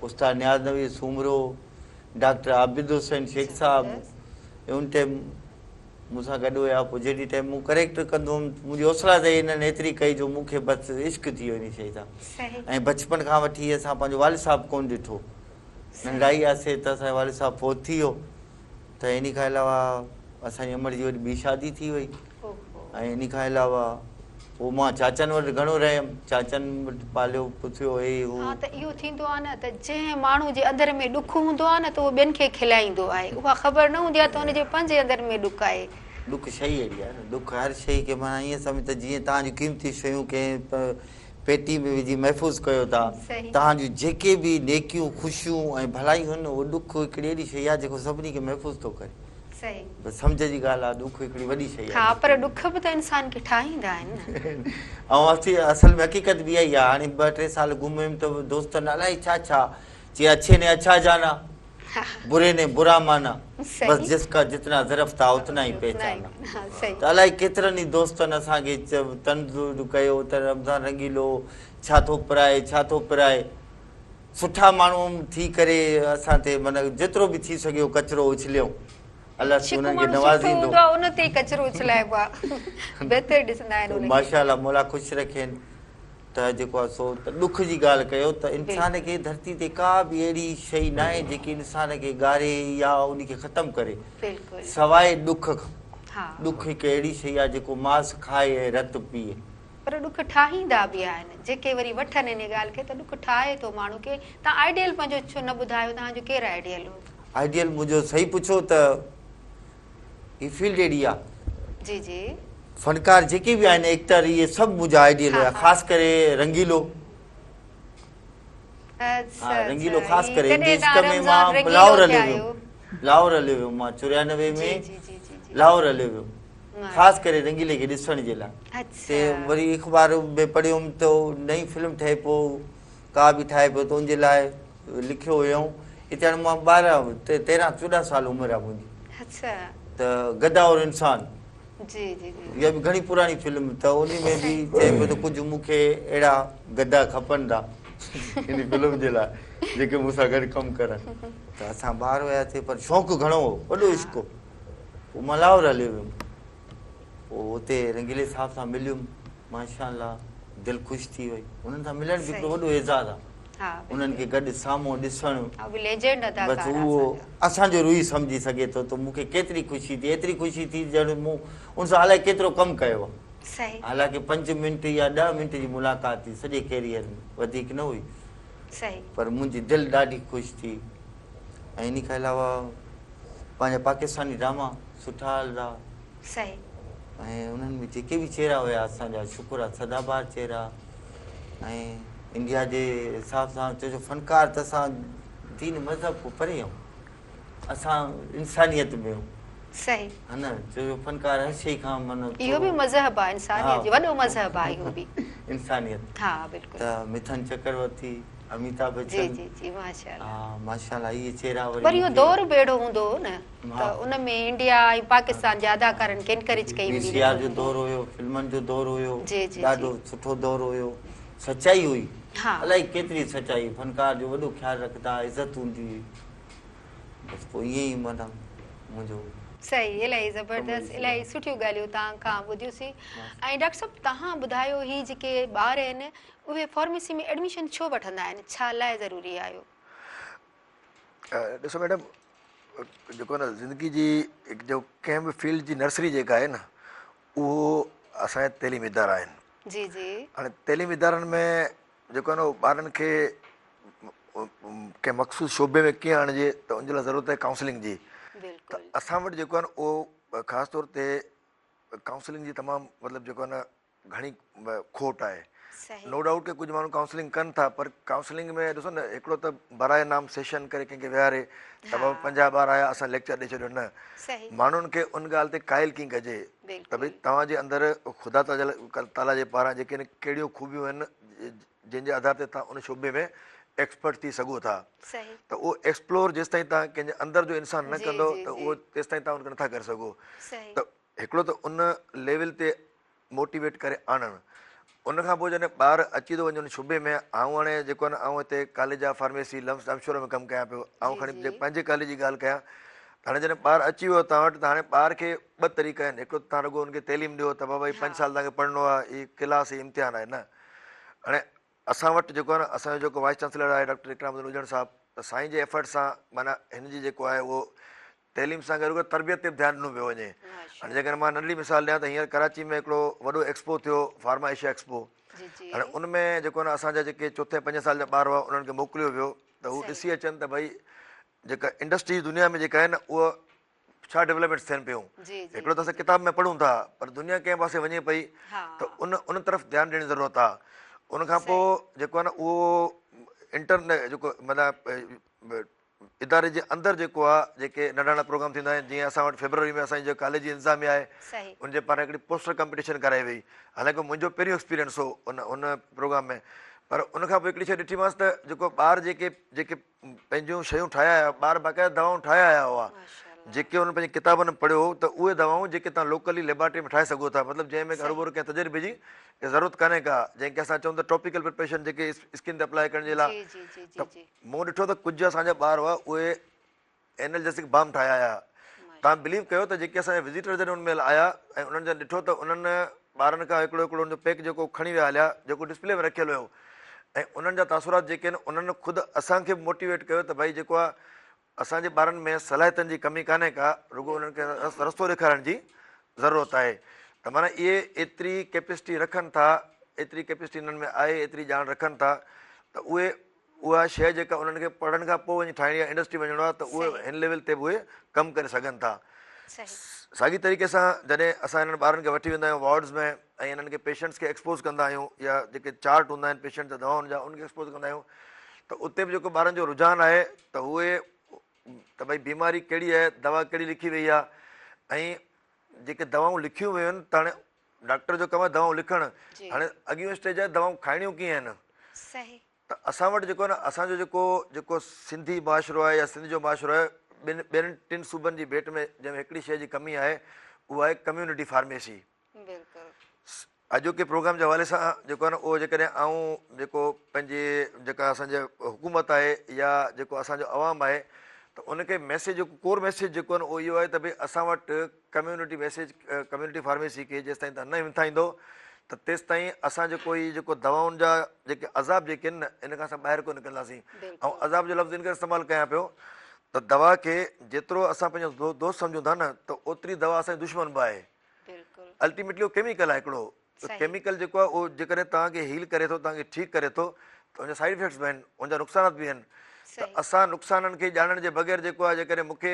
استاد نياز نبي سومرو، ڊاڪٽر عابد حسين شيخ صاحب اهي ان ٽائيم مون سان گڏ هيا پوء جيڏي ٽائيم مون ڪريڪٽر ڪندو هوم منهنجي حوصله افزائي انهن ايتري ڪئي جو مون کي بس عشق ٿي ويو انهي شيء سان ۽ بچپن کان وٺي اسان پنهنجو والد صاحب ڪونه ڏٺو ننڍا ئي هئاسي ته اسان جو والد صاحب فوت ٿي ويو ته انهي کان علاوه اسان جي امڙ جي وري ٻي شادي ٿي وئي ۽ انهي کان علاوه پوء مان چاچن وٽ گهڻو رهيم چاچن وٽ پاليو پوسيو هي هو. ها ته اهو ٿيندو آهي نه ته جنهن ماڻهو جي اندر ۾ ڏک هوندو آهي نه ته اهو ٻين کي کلائيندو آهي اها خبر نه هوندي آهي ته هن جي پنهنجي اندر ۾ ڏک آهي. ڏک شيء اهڙي آهي نه ڏک هر شيء کي معنيٰ ائين سمجهه ته جيئن توهان جون قيمتي شيون ڪنهن پيٽي ۾ وجهي محفوظ ڪيو ٿا توهان جون جيڪي به نيڪيون خوشيون ۽ ڀلايون آهن اهو ڏک هڪڙي اهڙي شيء آهي جيڪو سڀني کي محفوظ ٿو ڪري. بس سمجهه جي ڳالهه آهي ڏک هڪڙي وڏي شيء آهي. ها پر ڏک به ته انسان کي ٺاهيندا آهن نه. ۽ اصل ۾ حقيقت به اها ئي آهي هاڻي ٻه ٽي سال گم هيم ته دوستن الائي ڇا ڇا چي اڇي ني اڇا جانا بري ني برا مانا بس جس ڪا جتنا ظرف ٿا اتنا ئي پهچانا ته الائي ڪيترن ئي دوستن اسان کي طنز ڪيو ته رمضان رنگيلو ڇا ٿو پرائي ڇا ٿو پرائي. سٺا ماڻهو ٿي ڪري اسان تي معنيٰ جيترو به ٿي سگهيو ڪچرو اڇليو. الله جيڪو انهن کي ماڻهو سٺو نوازيندو. هوندو آهي ان تي ئي ڪچرو اڇلائبو آهي. بهتر ڏسندا آهن ان کي. ماشاء الله مولا خوش رکين ته جيڪو آهي سو ته ڏک جي ڳالهه ڪيو ته انسان کي ڌرتي تي ڪا به اهڙي شئي ناهي جيڪي انسان کي ڳاري يا ان کي ختم ڪري سواء ڏک کان. ڏک هڪ اهڙي شئي آهي جيڪو ماس کائي ۽ رت پيئي. پر ڏک ٺاهيندا به آهن جيڪي وري وٺن ان ڳالهه کي ته ڏک ٺاهي ٿو ماڻهو کي. توهان آئيڊيل پنهنجو ڇو نه ٻڌايو توهان جو ڪير آئيڊيل هو؟ آئيڊيل منهنجو صحيح پڇو ته هي فيلڊ اهڙي آ. جي جي. فنڪار جيڪي به آهن ايڪٽر اهي سڀ منهنجا آئيڊيل هيا خاص ڪري رنگيلو. اڇا ها رنگيلو اڇا خاص هي ڪري تڏهن هن جي توهان عشق ۾ رمضان مان رنگيلو لاهور ٿيا هليو آهيو. ويم لاهور هليو ويم مان 94 جي ۾ جي جي جي جي لاهور هليو ويم خاص ماشاء ڪري رنگيلي کي ڏسڻ جي لاء تي اڇا وري اخبار ۾ پڙهيم ته نئين فلم ٺهي پو ڪا به ٺاهي پيو ته ان جي لاء لکيو هيائون. اتي هاڻي مان 12 13 14 سال عمر آهي منهنجي. اڇا. ته گدا اور انسان. جي جي جي. اها به گهڻي پراڻي فلم ته ان ۾ به چئي پيو ته ڪجهه مون کي اهڙا گدا کپن ٿا ان فلم جي لاء جيڪي مون سان گڏ ڪم ڪرن. ته اسان ٻار هياسي پر شوق گهڻو هو وڏو عشق هو. پوء مان لاهور هليو ويم. پوء اتي رنگيلي صاحب سان مليم. ماشاء الله دل خوش ٿي وئي انهن سان ملڻ به هڪڙو وڏو اعزاز آ انهن کي گڏ سامهون ڏسڻ بس اهو اسان جو روح سمجهي سگهي ٿو ته مون کي ڪيتري خوشي ٿي ايتري خوشي ٿي ڄڻ مون ان سان الائي ڪيترو ڪم ڪيو آ حالانڪه 5 منٽ يا 10 منٽ جي ملاقات ٿي سڄي ڪيريئر ۾ وڌيڪ نه هئي پر منهنجي دل ڏاڍي خوش ٿي ۽ انهي کان علاوه پنهنجا پاڪستاني ڊراما سٺا هلندا صحيح. ۽ انهن ۾ جيڪي به چهرا هيا اسان جا شڪر آ سدا بهار چهرا ۽ انڊيا جي حساب سان ڇو جو فنڪار ته اسان دين مذهب کان پري آهيون اسان انسانيت ۾ آهيون صحيح. ها نه ڇو جو فنڪار هر شيء کان معنيٰ اهو به مذهب آ انسانيت جو وڏو مذهب آ اهو به انسانيت ها بلڪل ته مٿن چڪرورتي اميتاڀ جي بچن جي جي ماشاء الله ها ماشاء الله اهي چهرا وري پر اهو دور به اهڙو هوندو هو نه ته ان ۾ انڊيا ۽ پاڪستان جي اداڪارن کي انڪريج ڪئي وي ويندي سي آر جو دور هيو فلمن جو دور هيو جي جي ڏاڍو سٺو دور هيو سچائي هئي ها الائي ڪيتري سچائي فنڪار جو وڏو خيال رکندا عزت هوندي هئي بس پوء ائين ئي معنيٰ منهنجو صحيح الاهي زبردست الاهي سٺيون ڳالهيون توهان کان ٻڌيوسين ۽ ڊاڪٽر صاحب توهان ٻڌايو هي جيڪي ٻار آهن اهي فارميسي ۾ ايڊميشن ڇو وٺندا آهن ڇا لاء ضروري آهي اهو؟ ڏسو ميڊم جيڪو نه زندگي جي جو ڪنهن به فيلڊ جي نرسري جيڪا آهي نه اهو اسان جا تعليمي ادارا آهن جي جي هاڻي تعليمي ادارن ۾ جيڪو آهي نه ٻارن کي ڪنهن مخصوص شعبي ۾ ڪيئن آڻجي ته ان جي لاء ضرورت آهي ڪائونسلنگ جي ته اسان وٽ جيڪو آهي نه اهو خاص طور تي ڪائونسلنگ جي تمام مطلب جيڪو آهي نه گهڻي کوٽ آهي نو ڊائوٽ ڪي ڪجهه ماڻهو ڪائونسلنگ ڪن ٿا پر ڪائونسلنگ ۾ ڏسو نه هڪڙو ته برائي نام سيشن ڪري ڪنهن کي ويهاري ته بابا 50 ٻار آيا اسان ليڪچر ڏئي ڇڏيو نه ماڻهن کي ان ڳالهه تي قائل ڪيئن ڪجي ته ڀئي توهان جي اندر خدا تعاليٰ جي پاران جيڪي ڪهڙيون خوبيون آهن جنهن جي آڌار تي توهان ان شعبي ۾ ايڪسپرٽ ٿي سگهو ٿا ته اهو ايڪسپلور جيستائين توهان ڪنهن جي اندر جو انسان نه ڪندو ته اهو تيستائين توهان ان کي نٿا ڪري سگهو ته هڪڙو ته ان ليول تي موٽيويٽ ڪري آڻڻ ان کان پوء جڏهن ٻار اچي ٿو وڃي ان شعبي ۾ آئون هاڻي جيڪو آهي نه آئون هتي ڪاليج آف فارميسي لمس ڄامشورو ۾ ڪم ڪيان پيو آئون کڻي پنهنجي ڪاليج جي ڳالهه ڪيان ته هاڻي جڏهن ٻار اچي ويو توهان وٽ ته هاڻي ٻار کي ٻه طريقا آهن هڪڙو ته توهان رڳو ان کي تعليم ڏيو ته بابا هي پنج سال توهان کي پڙهڻو آهي هي ڪلاس هي امتحان آهي نه هاڻي اسان وٽ جيڪو آهي نه اسان جو جيڪو وائيس چانسلر آهي ڊاڪٽر اڪرام الدين اڄڻ صاحب ته سائين جي ايفرٽ سان معنيٰ هن جي جيڪو آهي اهو تعليم سان گڏوگڏ تربيت تي به ڌيان ڏنو پيو وڃي. هاڻي جيڪڏهن مان ننڍڙي مثال ڏيان ته هينئر ڪراچي ۾ هڪڙو وڏو ايڪسپو ٿيو فارما ايشيا ايڪسپو هاڻي ان ۾ جيڪو آهي نه اسان جا جيڪي چوٿين پنجين سال جا ٻار هئا انهن کي موڪليو ويو ته هو ڏسي اچن ته ڀئي جيڪا انڊسٽري دنيا ۾ جيڪا آهي نه اها ڇا ڊولپمينٽس ٿين پيون هڪڙو ته اسان ڪتاب ۾ پڙهون ٿا پر دنيا ڪنهن پاسي وڃي پئي ته ان ان طرف ڌيان ڏيڻ جي ضرورت آهي ان کان پوء جيڪو آهي نه اهو انٽرنيٽ جيڪو معنيٰ اداري جي اندر جيڪو آ جيڪي ننڍا ننڍا پروگرام ٿيندا آهن جيئن اسان وٽ فيبروري ۾ اسان جي جو ڪاليج جي انتظاميا آهي ان جي پاران هڪڙي پوسٽر ڪمپٽيشن ڪرائي وئي حالانڪه منهنجو پهريون ايڪسپيرينس هو ان ان پروگرام ۾ پر ان کان پوء هڪڙي شي ڏٺي مانس ته جيڪو ٻار جيڪي جيڪي پنهنجون شيون ٺاهي آيا ٻار باقاعده دوائون ٺاهي آيا هئا جيڪي انهن پنهنجي ڪتابن ۾ پڙهيو هو ته اهي دوائون جيڪي توهان لوڪلي ليبارٽري ۾ ٺاهي سگهو ٿا مطلب جنهن ۾ هروڀرو ڪنهن تجربي جي ضرورت ڪانهي ڪا جنهن کي اسان چئون ٿا ٽاپيڪل پريپريشن جيڪي اسڪن تي اپلائي ڪرڻ جي لاء ته مون ڏٺو ته ڪجهه اسان جا ٻار هئا اهي اينلجيسڪ بام ٺاهي آيا. توهان بليو ڪيو ته جيڪي اسان جا وزيٽر جڏهن ان مهل آيا ۽ انهن جڏهن ڏٺو ته انهن ٻارن کان هڪڙو هڪڙو ان جو پيڪ جيڪو کڻي ويا هليا جيڪو ڊسپلي ۾ رکيل هيو ۽ انهن جا تاثرات جيڪي آهن انهن خود اسان کي به موٽيويٽ ڪيو ته ڀائي جيڪو آهي اسان جي ٻارن ۾ صلاحيتن جي ڪمي ڪانهي ڪا رڳو انهن کي رستو ڏيکارڻ جي ضرورت آهي ته معنيٰ اهي ايتري ڪيپسٽي رکن ٿا ايتري ڪيپسٽي انهن ۾ آهي ايتري ڄاڻ رکن ٿا ته اهي اها شيء جيڪا انهن کي پڙهڻ کان پوء وڃي ٺاهڻي آهي انڊسٽري وڃڻو آهي ته اهي هن ليول تي به اهي ڪم ڪري سگهن ٿا. ساڳي طريقي سان جڏهن اسان انهن ٻارن کي وٺي ويندا آهيون وارڊز ۾ ۽ انهن کي پيشنٽس کي ايڪسپوز ڪندا آهيون يا جيڪي چارٽ هوندا آهن پيشنٽ جا دوائن جا انهن کي ايڪسپوز ڪندا آهيون ته اتي به جيڪو ٻارن جو رجحان آهي ته اهي ته ڀئي بيماري ڪهڙي آهي دوا ڪهڙي لکي وئي آهي ۽ جيڪي دوائون لکيون ويون آهن ته هاڻي ڊاڪٽر جو ڪم آهي دوائون لکڻ هاڻي اڳيون اسٽيج آهي دوائون کائڻيون ڪيئن آهن. ته اسان وٽ جيڪو آهي نه اسان جو جيڪو جيڪو سنڌي معاشرو آهي يا سنڌ جو معاشرو آهي ٻن ٻين ٽن صوبن جي ڀيٽ ۾ جنهن ۾ هڪڙي شيء جي ڪمي آهي اها آهي ڪميونٽي فارميسي. بلڪل. اڄوڪي پروگرام جي حوالي سان جيڪو آهي نه اهو جيڪڏهن آئون جيڪو پنهنجي جيڪا اسان جي حڪومت آهي يا جيڪو اسان جو عوام آهي ته ان کي ميسيج جيڪو ڪور ميسيج جيڪو آهي نه اهو اهو آهي ته ڀئي اسان وٽ ڪميونٽي ميسيج ڪميونٽي فارميسي کي جيستائين توهان نه همٿائيندو ته تيستائين اسان جيڪو هي جيڪو دوائن جا جيڪي عذاب جيڪي آهن نه ان کان اسان ٻاهر ڪونه نڪرنداسين. آئون عذاب جو لفظ ان ڪري استعمال ڪيان پيو ته دوا کي جيترو اسان پنهنجو دوست سمجهون ٿا نه ته اوتري دوا اسان جي دشمن به آهي. الٽيميٽلي اهو ڪيميڪل آهي هڪڙو ته ڪيميڪل جيڪو آهي اهو جيڪڏهن توهان کي هيل ڪري ٿو توهان کي ٺيڪ ڪري ٿو ته ان جا سائيڊ افيڪٽس به آهن ان جا نقصانات به آهن ته اسان نقصانن کي ڄاڻڻ جي بغير جيڪو آهي جيڪڏهن مون کي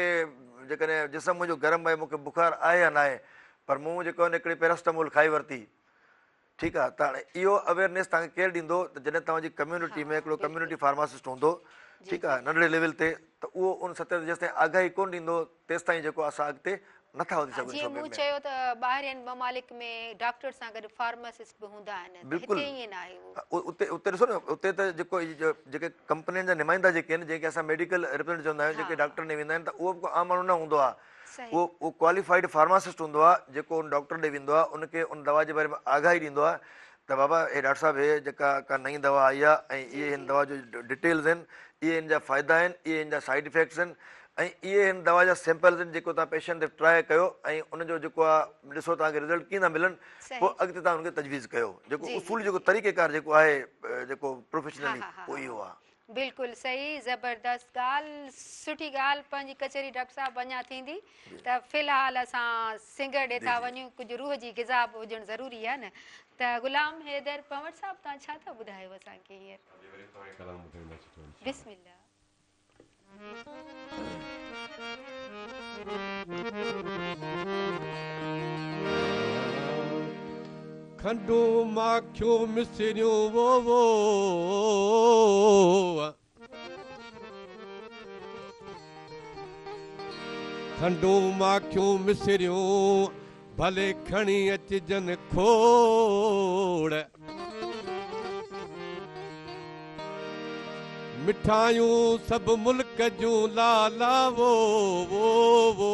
جيڪڏهن جسم منهنجو گرم آهي مون کي بخار آهي يا ناهي پر مون جيڪو آهي هڪڙي پيراسٽامول کائي ورتي ٺيڪ آهي ته هاڻي اهو اويئرنيس توهان کي ڪير ڏيندو ته جڏهن توهان جي ڪميونٽي ۾ هڪڙو ڪميونٽي فارماسسٽ هوندو ٺيڪ آهي ننڍڙي ليول تي ته اهو ان سطح تي جيستائين آگاهي ڪونه ڏيندو تيستائين جيڪو اسان اڳتي نٿا وڌي سگهون جيئن شعبي مون ۾. چيو ته ٻاهرين ممالڪ ۾ ڊاڪٽر سان گڏ فارماسسٽ به هوندا آهن ته بلڪل هتي ائين ناهي اهو. اتي اتي ڏسو نه اتي ته جيڪو جيڪي ڪمپنين جا نمائندا جيڪي آهن جنهن کي اسان ميڊيڪل ريپريزنٽ چوندا آهيون جيڪي ڊاڪٽر ڏي ويندا آهن ته اهو به ڪو عام ماڻهو نه هوندو آهي اهو اهو ڪواليفائيڊ فارماسسٽ هوندو آهي جيڪو ان ڊاڪٽر ڏي ويندو آهي ان کي ان دوا جي باري ۾ آگاهي ڏيندو آهي ته بابا هي ڊاڪٽر صاحب هي جيڪا ڪا نئين دوا آئي آهي ۽ اهي هن دوا جو ڊيٽيلز آهن اهي هن جا فائدا آهن اهي هن جا سائيڊ افيڪٽس آهن ۽ اهي هن دوا جا سيمپلز آهن جيڪو توهان پيشنٽ تي ٽرائي ڪيو ۽ ان جو جيڪو آهي ڏسو توهان کي رزلٽ ڪيئن ٿا ملن پوء اڳتي توهان ان کي تجويز ڪيو جيڪو اصولي جيڪو طريقي ڪار جيڪو آهي جيڪو پروفيشنلي اهو اهو آهي. بلڪل صحيح زبردست ڳالهه سٺي ڳالهه پنهنجي ڪچهري ڊاڪٽر صاحب اڃا ٿيندي ته في الحال اسان سنگر ڏي ٿا وڃون ڪجهه روح جي غذا به هجڻ ضروري آهي نه ته غلام حيدر پنهور صاحب توهان ڇا ٿا ٻڌايو اسان کي هينئر. بسم الله. کنڊون ماکيون مصريون وو وو. کنڊون ماکيون مصريون ڀلي کڻي اچجن کوڙ. مٺايون سڀ ملڪ جون لالا وو وو وو.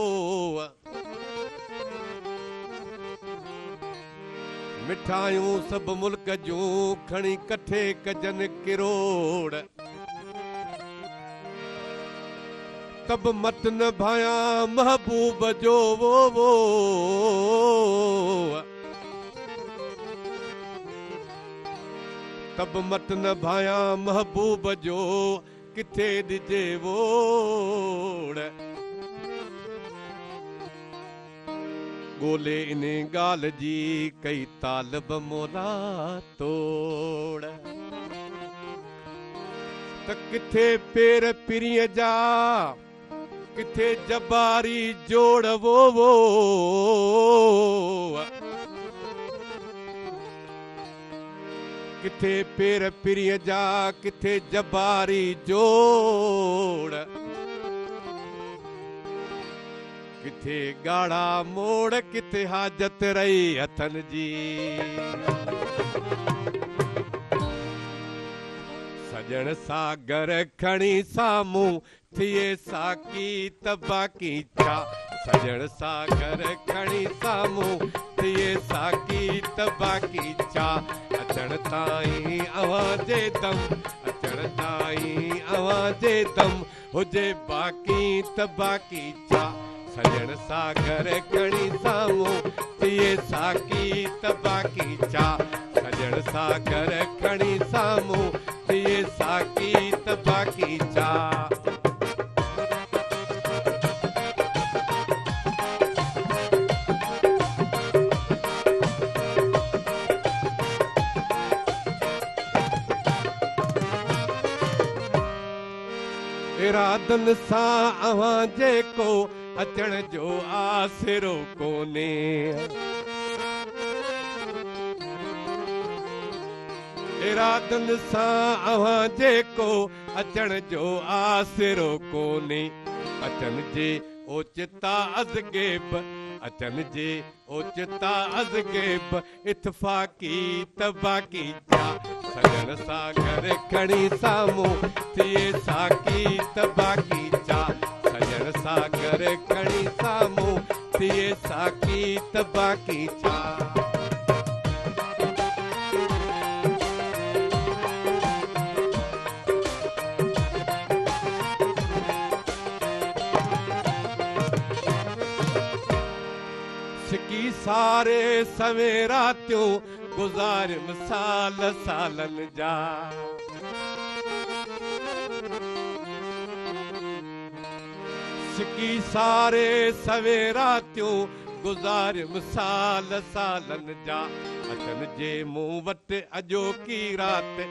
مٺايون سڀ ملڪ جون کڻي ڪٺي ڪجن ڪروڙ. ته به مٽ نه ڀايان محبوب جو وو وو. ته به مٽ نه ڀايان محبوب جو ڪٿي ڏجي ووڙ. ڳولي انهي ڳالهه جي ڪئي طالب مولا توڙ. ته ڪٿي پير پرينء جا ڪٿي جباري جوڙ وو وو. ڪٿي پير پرينء جا ڪٿي جباري جوڙ. ڪٿي ڳاڙها موڙ ڪٿي حاجت رهي هٿن جي. सॼण सागर खणी साम्हूं थिए साकी त बाक़ी छा? सॼण सागर खणी साम्हूं थिए साकी त बाक़ी छा? अचण ताईं अव्हां जे दम, अचण ताईं अव्हां जे दम हुजे बाक़ी त बाक़ी छा? सॼण सागर खणी साम्हूं थिए साकी त बाक़ी छा? सॼण सागर खणी साम्हूं थिए साकी त बाक़ी छा? इरादनि सां अव्हां जेको अचण जो आसिरो कोन्हे, इरादनि सां अव्हां जेको अचण जो आसिरो कोन्हे, अचनि जे ओचिता अज़गेब, अचनि जे ओचिता अज़गेब इतफ़ाक़ी त बाक़ी छा? सॼण सागर खणी साम्हूं थिए साकी त बाक़ी छा? सॼण सागर खणी साम्हूं थिए साकी त बाक़ी छा? सिकी सारे सवें रातियूं गुज़ारियमि साल सालनि जा, सिकी सारे सवें रातियूं गुज़ारियमि साल सालनि जा, अचनि जे मूं वटि अॼोकी राति,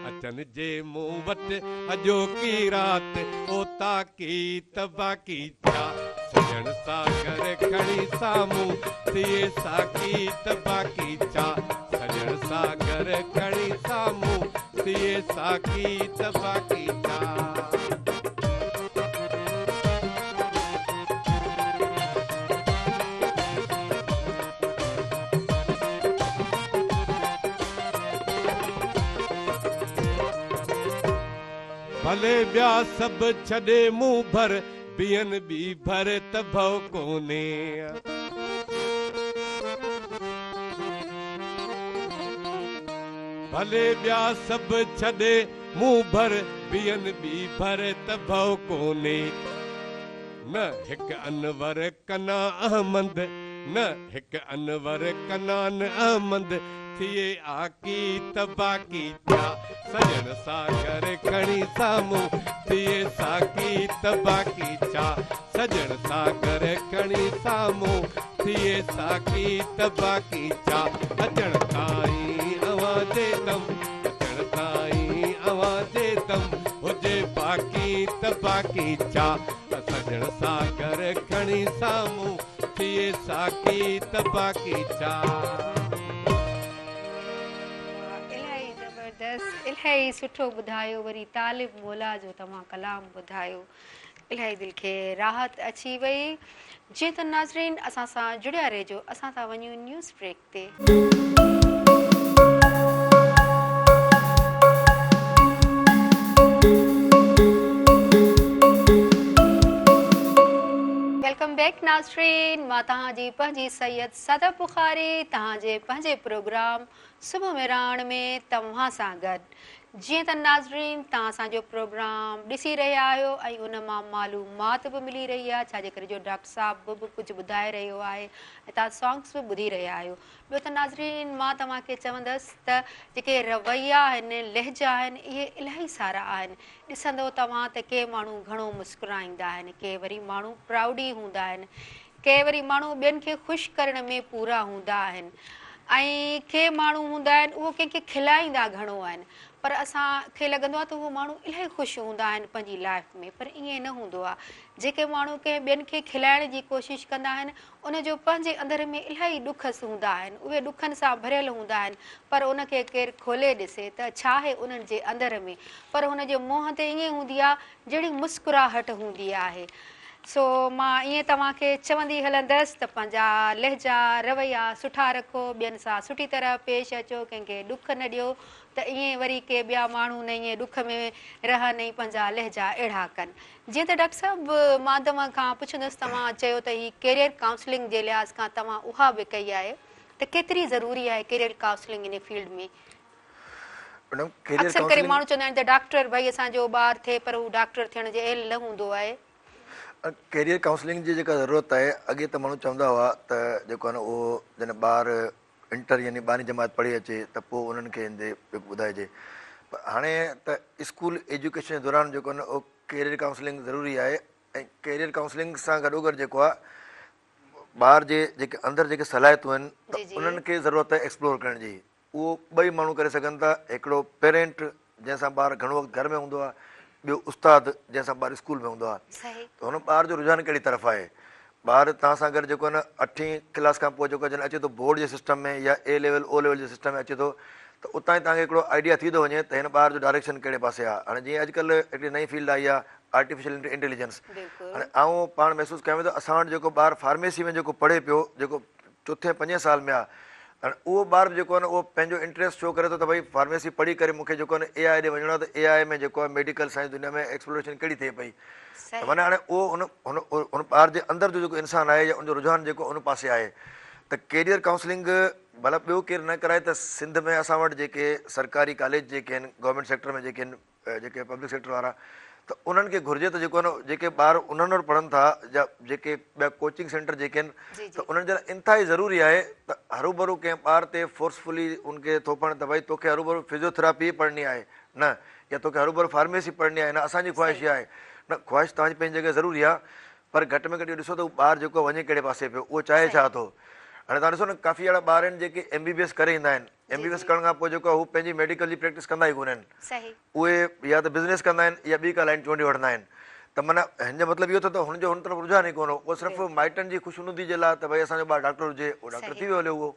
अचनि जे मूं वटि अॼोकी राति ओताकी त बाक़ी छा? सॼण सागर खणी साम्हूं थिए साकी त बाक़ी छा? सॼण सागर खणी साम्हूं थिए साकी त बाक़ी छा? भले ॿिया सभु छॾे मूं भर, बीहनि ॿी भर त भउ कोन्हे, भले ॿिया सभु छॾे मूं भर, बीहनि ॿी भर त भउ कोन्हे, न हिकु अनवर कना अहमद, न हिकु अनवर कनान अहमद थिए आकी त बाक़ी छा? सॼण सागर खणी साम्हूं थिए साकी त बाक़ी छा? सॼण सागर खणी साम्हूं थिए साकी त बाक़ी छा? अचण ताईं अव्हां जे दम, अचण ताईं अव्हां जे दम हुजे बाक़ी त बाक़ी छा? सॼण सागर खणी साम्हूं थिए साकी त बाक़ी छा? इलाही ज़बरदस्त, इलाही सुठो ॿुधायो। वरी तालिब मौला जो तव्हां कलाम ॿुधायो, इलाही दिलि खे राहत अची वई। जीअं त नाज़रीन असां सां जुड़िया रहिजो, असां था वञूं न्यूज़ ब्रेक ते। Welcome back नाज़रीन, मां तव्हांजी पंहिंजी सैयद सदफ बुखारी तव्हांजे पंहिंजे प्रोग्राम सुबुह महिराण में तव्हां सां गॾु। जीअं त नाज़रीन तव्हां असांजो प्रोग्राम ॾिसी रहिया आहियो ऐं उन मां मालूमात बि मिली रही आहे, छाजे करे जो डॉक्टर साहिबु बि कुझु ॿुधाए रहियो आहे ऐं तव्हां सॉन्ग्स बि ॿुधी रहिया आहियो। ॿियो त नाज़रीन मां तव्हांखे चवंदसि त जेके रवैया आहिनि, लहजा आहिनि, इहे इलाही सारा आहिनि। ॾिसंदो तव्हां त के माण्हू घणो मुस्कुराईंदा आहिनि, के वरी माण्हू प्राउडी हूंदा आहिनि, के वरी माण्हू ॿियनि खे ख़ुशि करण में पूरा हूंदा आहिनि ऐं के माण्हू हूंदा आहिनि उहो कंहिंखे खिलाईंदा घणो आहिनि, पर असांखे लॻंदो आहे त उहो माण्हू इलाही ख़ुशि हूंदा आहिनि पंहिंजी लाइफ में, पर ईअं न हूंदो आहे। जेके माण्हू कंहिं ॿियनि खे खिलाइण जी कोशिशि कंदा आहिनि उनजो पंहिंजे अंदरि में इलाही ॾुख हूंदा आहिनि, उहे ॾुखनि सां भरियल हूंदा आहिनि, पर उनखे केरु खोले ॾिसे त छा आहे उन्हनि जे अंदरि में, पर हुनजे मुंहं ते ईअं हूंदी आहे जहिड़ी मुस्कुराहट हूंदी आहे। سو مان ائين توهان کي چوندي هلندس ته پنهنجا لهجا، رويا سٺا رکو، ٻين سان سٺي طرح پيش اچو، ڪنهن کي ڏک نه ڏيو ته ائين وري ڪي ٻيا ماڻهو نه ائين ڏک ۾ رهن ۽ پنهنجا لهجا اهڙا ڪن. جيئن ته ڊاڪٽر صاحب مان توهان کان پڇندس توهان چيو ته هي ڪيريئر ڪائونسلنگ جي لحاظ کان توهان اها به ڪئي آهي ته ڪيتري ضروري آهي ڪيريئر ڪائونسلنگ ان فيلڊ ۾؟ ميڊم ڪيريئر اڪثر ڪري ماڻهو چوندا آهن ته ڊاڪٽر ڀئي اسان جو ٻار ٿئي پر هو ڊاڪٽر ٿيڻ جي اهل نه هوندو آهي. ڪيريئر ڪائونسلنگ جي جيڪا ضرورت آهي اڳي ته ماڻهو چوندا هئا ته جيڪو آهي نه اهو جڏهن ٻار انٽر يعني ٻارهين جماعت پڙهي اچي ته پوء انهن کي ان تي ٻڌائجي پر هاڻي ته اسڪول ايجوڪيشن جي دوران جيڪو آهي نه اهو ڪيريئر ڪائونسلنگ ضروري آهي ۽ ڪيريئر ڪائونسلنگ سان گڏوگڏ جيڪو آهي ٻار جي جيڪي اندر جيڪي صلاحيتون آهن ته انهن کي ضرورت آهي ايڪسپلور ڪرڻ جي اهو ٻئي ماڻهو ڪري سگهن ٿا، هڪڙو پيرنٽ جنهن سان ٻار گهڻو وقت گهر ۾ هوندو آهي، ٻيو استاد جنهن سان ٻار اسڪول ۾ هوندو آهي ته هن ٻار جو رجحان ڪهڙي طرف آهي. ٻار توهان سان گڏ جيڪو آهي نه اٺين ڪلاس کان پوء جيڪو جڏهن اچي ٿو بورڊ جي سسٽم ۾ يا اي ليول او ليول جي سسٽم ۾ اچي ٿو ته اتان ئي توهان کي هڪڙو آئيڊيا ٿي ٿو وڃي ته هن ٻار جو ڊائريڪشن ڪهڙي پاسي آهي. هاڻي جيئن اڄڪلهه هڪڙي نئين فيلڊ آئي آهي آرٽيفيشل انٽيليجنس هاڻي آئون پاڻ محسوس ڪيان پيو ته اسان وٽ جيڪو ٻار فارميسي ۾ جيڪو پڙهي پيو جيڪو چوٿين پنجين سال ۾ آ هاڻي اهو ٻار به جيڪو آهي نه اهو پنهنجو انٽريسٽ شو ڪري ٿو ته ڀئي فارميسي پڙهي ڪري مون کي جيڪو آهي نه اي آء ڏي وڃڻو آهي ته اي آء ۾ جيڪو آهي ميڊيڪل سائنس دنيا ۾ ايڪسپلوريشن ڪهڙي ٿئي پئي ته معنيٰ هاڻي اهو ان هن ان ٻار جي اندر جو جيڪو انسان آهي يا ان جو رجحان جيڪو ان پاسي آهي ته ڪيريئر ڪائونسلنگ ڀلا ٻيو ڪير نه ڪرائي ته سنڌ ۾ اسان وٽ جيڪي سرڪاري ڪاليج جيڪي آهن گورنمينٽ سيڪٽر ۾ جيڪي آهن جيڪي پبلڪ سيڪٽر وارا ته انهن کي گهرجي ته جيڪو آهي نه جيڪي ٻار انهن وٽ پڙهن ٿا يا جيڪي ٻيا ڪوچنگ سينٽر جيڪي آهن ته انهن جي لاء انتهائي ضروري آهي ته هروڀرو ڪنهن ٻار تي فورسفلي ان کي ٿوپڻ ته ڀائي توکي هروڀرو فزيوٿراپي ئي پڙهڻي آهي نه يا توکي هروڀرو فارميسي پڙهڻي آهي نه اسان جي خواهش اها آهي نه خواهش توهان جي پنهنجي جڳهه ضروري آهي پر گهٽ ۾ گهٽ اهو ڏسو ته هو ٻار جيڪو وڃي ڪهڙي پاسي پيو اهو چاهي ڇا ٿو هاڻي توهان ڏسو نه ڪافي اهڙا ٻار آهن جيڪي ايم بي بي ايس ڪري ايندا آهن ايم بي بي ايس ڪرڻ کان پوء جيڪو آهي هو پنهنجي ميڊيڪل جي پريڪٽس ڪندا ئي ڪونهن اهي يا ته بزنس ڪندا آهن يا ٻي ڪا لائن چونڊي وٺندا آهن ته معنيٰ هن جو مطلب اهو ٿيو ته هن جو هن طرف رجحان ئي ڪونه هو اهو صرف مائٽن جي خوشنودي جي لاء ته ڀئي اسان جو ٻار ڊاڪٽر هجي اهو ڊاڪٽر ٿي ويو هليو اهو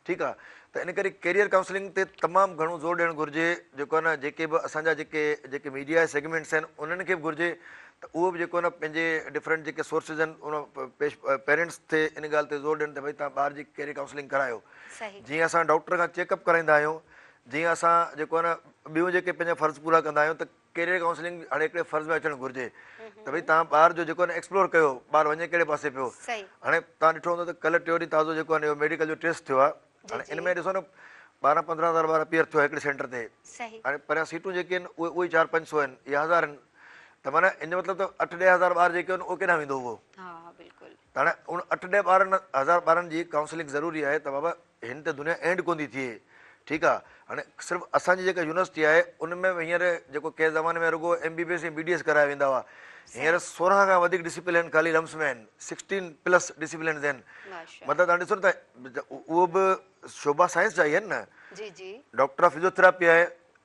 ٺيڪ آهي ته ان ڪري ڪيريئر ڪائونسلنگ تي تمام گهڻو زور ڏيڻ گهرجي جيڪو آهي نه جيڪي به اسان جا جيڪي جيڪي ميڊيا سيگمينٽس آهن انهن کي به گهرجي ته اهو به جيڪو آهي نه پنهنجي ڊفرنٽ جيڪي سورسز آهن ان پيش پيرنٽس تي ان ڳالهه تي زور ڏين ته ڀئي توهان ٻار جي ڪيريئر ڪائونسلنگ ڪرايو جيئن اسان ڊاڪٽر کان چيڪ اپ ڪرائيندا آهيون جيئن اسان جيڪو آهي نه ٻيون جيڪي پنهنجا فرض پورا ڪندا آهيون ته ڪيريئر ڪائونسلنگ هاڻي هڪڙي فرض ۾ اچڻ گهرجي ته ڀئي توهان ٻار جو جيڪو آهي نه ايڪسپلور ڪيو ٻار وڃي ڪهڙي پاسي پيو هاڻي توهان ڏٺو هوندو ته ڪلهه ٽيون ڏينهن تازو جيڪو آهي نه اهو ميڊيڪل جو ٽيسٽ ٿيو آهي هاڻي ان ۾ ڏسو نه ٻارهن پندرهن هزار ٻار اپيئر ٿيو آهي هڪڙي سينٽر تي هاڻي پريان سيٽون جيڪي آهن اهي اهي چار پنج سو آهن يا هزار آهن ته معنيٰ ان جو مطلب ته اٺ ڏهه هزار ٻار جيڪي آهن اهو ڪيڏانهن ويندو اهو ته هاڻي ان اٺ ڏهه ٻارهن هزار ٻارن جي ڪائونسلنگ ضروري آهي ته بابا هن تي دنيا اينڊ ڪونه ٿي ٿئي ٺيڪ آهي هاڻي صرف اسان جي جيڪا يونيورسٽي آهي ان ۾ به هينئر جيڪو ڪنهن زماني ۾ رڳو M B B S ۽ B D S ڪرايا ويندا هئا هينئر 16 کان وڌيڪ ڊسيپلين خالي لمس ۾ آهن 16 پلس ڊسيپلينز آهن مطلب تهان ڏسو نه ته اهو به شعبا سائنس جا ئي آهن نه ڊاڪٽر آف فزيوٿراپي آهي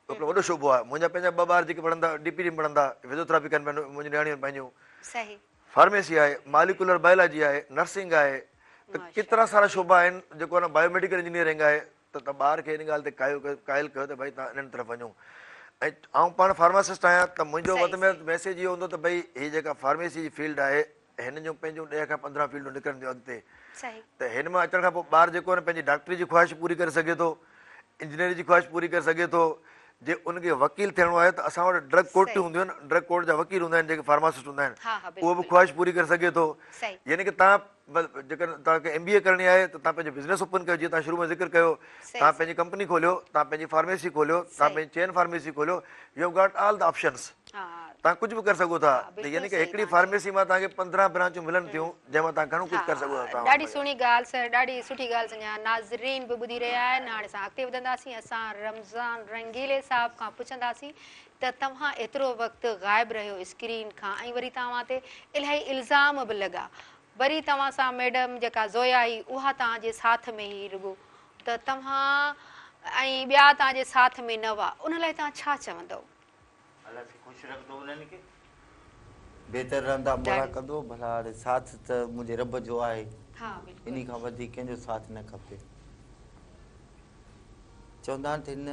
هڪڙو وڏو شعبو آهي منهنجا پنهنجا ٻه ٻار جيڪي پڙهن ٿا ڊي پي ڊي ۾ پڙهن ٿا فزيوٿراپي ڪن پيا منهنجون نياڻيون آهن پنهنجون فارميسي آهي، ماليڪيولر بائلاجي آهي، نرسنگ آهي ته ڪيترا سارا شعبا آهن جيڪو آهي نه بايو ميڊيڪل انجنيئرنگ آهي ته توهان ٻار کي ان ڳالهه تي قائل ڪيو ته ڀائي توهان انهن طرف وڃو ۽ آئون پاڻ فارماسسٽ آهيان ته منهنجو وڌ ۾ وڌ ميسيج اهو هوندو ته ڀائي هي جيڪا فارميسي جي فيلڊ آهي هن جون پنهنجون ڏهه کان 15 فيلڊون نڪرن ٿيون اڳتي ته هن مان اچڻ کان پوء ٻار جيڪو آهي نه پنهنجي ڊاڪٽري جي خواهش پوري ڪري سگهي ٿو انجنيئري جي خواهش پوري ڪري سگهي ٿو جي ان کي وڪيل ٿيڻو آهي ته اسان وٽ ڊرگ ڪورٽون هونديون آهن ڊرگ ڪورٽ جا وڪيل هوندا آهن جيڪي فارماسسٽ هوندا آهن اهو به خواهش پوري ڪري سگهي ٿو يعني ڪه توهان جيڪڏهن توهان کي ايم بي اي ڪرڻي آهي ته توهان پنهنجو بزنس اوپن ڪيو جيئن توهان شروع ۾ ذڪر ڪيو توهان پنهنجي ڪمپني کوليو توهان پنهنجي فارميسي کوليو توهان پنهنجي چين فارميسي کوليو you have got all the options توهان ڪجهه به ڪري سگهو ٿا ته يعني ڪه هڪڙي فارميسي مان توهان کي 15 برانچون ملن ٿيون جنهن مان توهان گهڻو ڪجهه ڪري سگهو ٿا. ڏاڍي سهڻي ڳالهه سر ڏاڍي سٺي ڳالهه سمجهايا ناظرين به ٻڌي رهيا آهن هاڻي اسان اڳتي وڌنداسين اسان رمضان رنگيلي صاحب کان پڇنداسين ته توهان ايترو وقت غائب رهيو اسڪرين کان ۽ وري توهان تي الاهي الزام به لڳا وري توهان سان ميڊم جيڪا زويا هئي اها توهان جي ساٿ ۾ هئي رڳو ته توهان ۽ ٻيا توهان جي ساٿ ۾ نه هئا ان لاء توهان ڇا چوندؤ. الله سائين خوش رکندو انهن کي. بهتر رهندا مولا ڪندو ڀلا هاڻي ساٿ ته منهنجي رب جو آهي انهي کان وڌيڪ ڪنهن جو ساٿ نه کپي چوندا آهن ته هن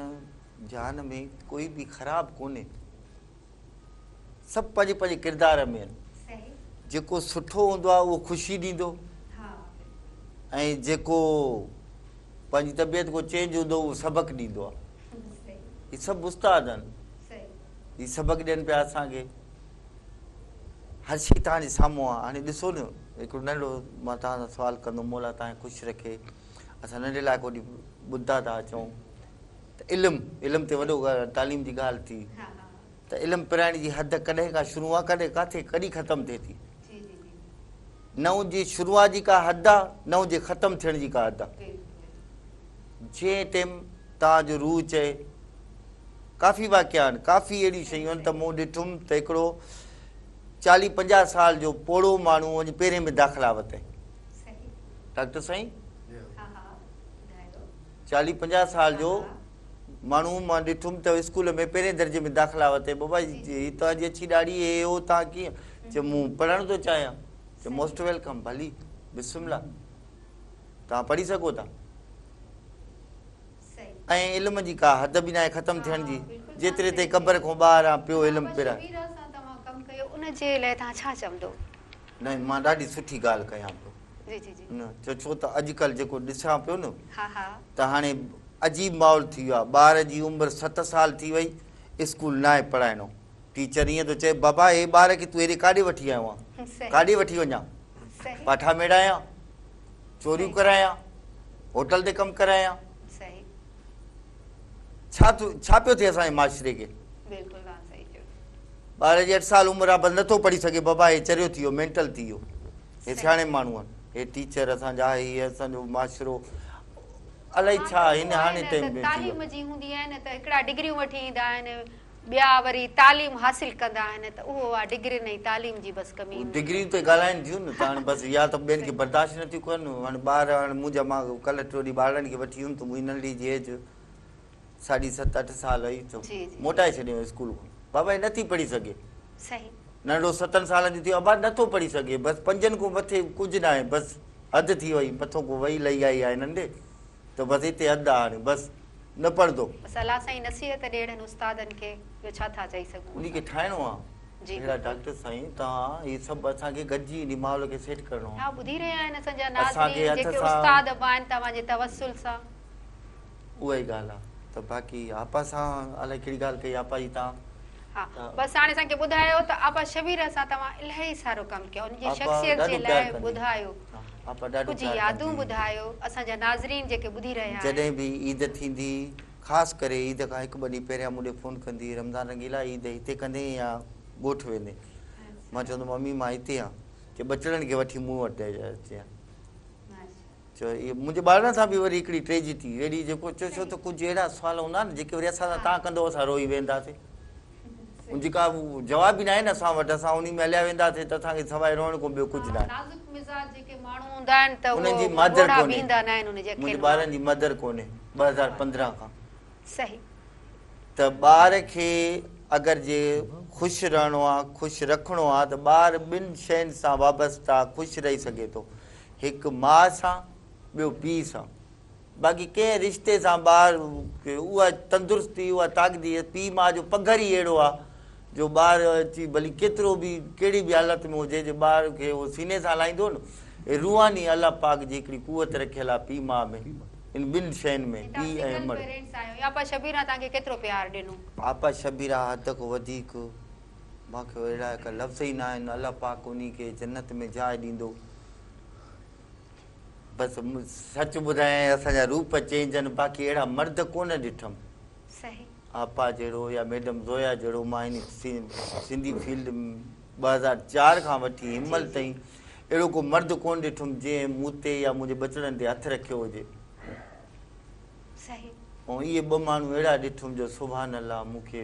جهان ۾ ڪوئي به خراب ڪونهي سڀ پنهنجي پنهنجي ڪردار ۾ آهن. جيڪو سٺو هوندو آهي اهو خوشي ڏيندو ۽ جيڪو پنهنجي طبيعت کان چينج هوندو اهو سبق ڏيندو آهي. هي سڀ استاد آهن. هي سبق ڏين پيا اسان کي. هر شيء توهان جي سامهون آهي. هاڻي ڏسو نه هڪڙو ننڍڙو مان توهان سان سوال ڪندم مولا توهان کي خوش رکي. اسان ننڍي لاء ڪوڏي ٻڌندا ٿا اچون ته علم علم تي وڏو تعليم جي ڳالهه ٿي ته علم پرائڻ جي حد ڪڏهن کان شروع آهي ڪڏهن ڪاٿي ڪڏهن ختم ٿئي ٿي. نه ان جي شروعات جي ڪا حد آ نه ان جي ختم ٿيڻ جي ڪا حد آ. جنهن ٽيم توهان جو روح چئي. ڪافي واقعا آهن ڪافي اهڙيون شيون آهن ته مون ڏٺم ته هڪڙو چاليهه پنجاهه سال جو پوڙهو ماڻهو وڃي پهرين ۾ داخلا ورتائين. ڊاڪٽر سائين چاليهه پنجاهه سال جو ماڻهو مان ڏٺم ته اسڪول ۾ پهرين درجي ۾ داخلا ورتائين. بابا هي توهان جي اڇي ڏاڙهي هي هو توهان ڪيئن؟ چي مون پڙهڻ ٿو چاهيان. چي موسٽ welcome ڀلي بسم الله توهان پڙهي سگهو ٿا. ۽ علم جي ڪا حد به ناهي ختم ٿيڻ جي جيتري تائين قبر کان ٻاهر آن پيو علم پرائي. ان جي لاء توهان ڇا چوندو؟ نه مان ڏاڍي سٺي ڳالهه ڪيان پيو. جي جي جي. نه ڇو ته اڄڪلهه جيڪو ڏسان پيو نه ته هاڻي عجيب ماحول ٿي ويو آهي ٻار جي عمر ست سال ٿي وئي اسڪول ناهي پڙهائڻو ٽيچر ائين ٿو چئي بابا هي ٻار کي تون هيڏي ڪاڏي وٺي آيو آهين ڪاڏي وٺي وڃان پاٺا ميڙايان چوريون ڪرايان هوٽل تي ڪم ڪرايان ڇا ٿو ڇا پيو ٿئي اسان جي معاشري کي ٻار جي اٺ سال عمر آ بس نٿو پڙهي سگهي بابا هي چريو ٿي ويو مينٽل ٿي ويو هي سياڻي ماڻهو آهن هي ٽيچر اسان جا هي اسان جو معاشرو الائي ڇا هن هاڻي ٽائيم ۾ تعليم جي هوندي آهي نه ته هڪڙا ڊگريون وٺي ايندا آهن ٻيا وري تعليم حاصل ڪندا آهن ته اهو آ ڊگرين ۽ تعليم جي بس ڪمي هوندي ڊگرين تي ڳالهائين ٿيون نه ته هاڻي بس يا ته ٻين کي برداشت نه ٿيون ڪن هاڻي ٻار هاڻي منهنجا مان ڪلهه ٽيون ڏينهن ٻارڙن کي وٺي ويم ته منهنجي ننڍڙي جي ايج ساڍي ست اٺ سال هئي ته موٽائي ڇڏيو اسڪول کان بابا هي نٿي پڙهي سگهي صحيح ننڍڙو ستن سالن جو ٿيو ابا نٿو پڙهي سگهي بس پنجن کان مٿي ڪجهه ناهي بس حد ٿي وئي مٿو ڪو وئي لهي آئي آهي ننڍي ته بس هتي حد آ هاڻي بس نه پڙهندو. بس الله سائين نصيحت ڏي اهڙن استادن کي ٻيو ڇا ٿا چئي سگهون انهي کي ٺاهڻو آ جي اهڙا بلڪل. ڊاڪٽر سائين توهان هي سڀ اسان کي گڏجي انهي ماحول کي سيٽ ڪرڻو آ. ها ٻڌي رهيا آهن اسان جا اسان کي ناظرين هٿ جيڪي سان استاد به آهن توهان جي توسل سان. اها ئي ڳالهه آ ته باقي آپا سان الائي ڪهڙي ڳالهه ڪئي آپا جي توهان. ها بس هاڻي اسان کي ٻڌايو ته آپا شبيره سان توهان الاهي سارو ڪم ڪيو ان جي شخصيت جي لاء ٻڌايو ڪجهه يادون ٻڌايو اسان جا ناظرين جيڪي ٻڌي رهيا آهن. جڏهن به عيد ٿيندي خاص ڪري عيد کان هڪ ٻه ڏينهن پهريان مون ڏي فون ڪندي رمضان رنگيلا عيد هتي ڪندين يا ڳوٺ ويندين مان چوندم امي مان هتي آهيان چي ٻچڙن کي وٺي مون وٽ اچجان. چيو اهي منهنجي ٻارڙن سان به وري هڪڙي ٽريجڊي اهڙي جيڪو چيو ڇو ته ڪجهه اهڙا سوال هوندا آهن جيڪي وري اسان سان توهان ڪندو اسان روئي وينداسين ان جي ڪا جواب ئي ناهي نه اسان وٽ اسان انهي ۾ هليا وينداسين ته اسان کي سواء روئڻ کان ٻيو ڪجهه ناهي. نازڪ مزاج جيڪي ماڻهو هوندا آهن ته انهن جي اهو مادر ڳوڙها ڪونهي بيهندا ناهن ان جي منهنجي اکين مان. ٻارن جي مدر ڪونهي 2015 کان. صحيح. ته ٻار کي اگر جي خوش رهڻو آ خوش رکڻو آ ته ٻار ٻن شين سان وابسته خوش رهي سگهي ٿو هڪ ماء سان ٻيو پيء سان باقي ڪنهن رشتي سان ٻار کي اها تندرستي اها طاقت پيء ماء جو پگهر ئي اهڙو آ جو ٻار اچي ڀلي ڪيترو به ڪهڙي به حالت ۾ هجي جي ٻار کي اهو سيني سان لائيندو نه اهي روحاني الله پاڪ جي هڪڙي قوت رکيل آ پيء ماء ۾ ان ٻن شين ۾ پيء ۽ سنگل امڙ. پيرينٽس آهيو آپا شبيره توهان کي ڪيترو پيار ڏنو. آپا شبيره حد کان وڌيڪ مان کي اهڙا ڪا لفظ ئي نه آهن الله پاڪ انهي کي جنت ۾ جاء ڏيندو بس سچ ٻڌايان اسان جا روپ چينج آهن باقي اهڙا مرد ڪونه ڏٺم صحيح. آپا جهڙو يا ميڊم زويا جهڙو مان هن سنڌي فيلڊ 2004 کان وٺي هن مهل تائين اهڙو ڪو مرد ڪونه ڏٺم جنهن مون تي يا منهنجي ٻچڙن تي هٿ رکيو هجي. صحيح. ۽ اهي ٻه ماڻهو اهڙا ڏٺم جو سبحان الله مون کي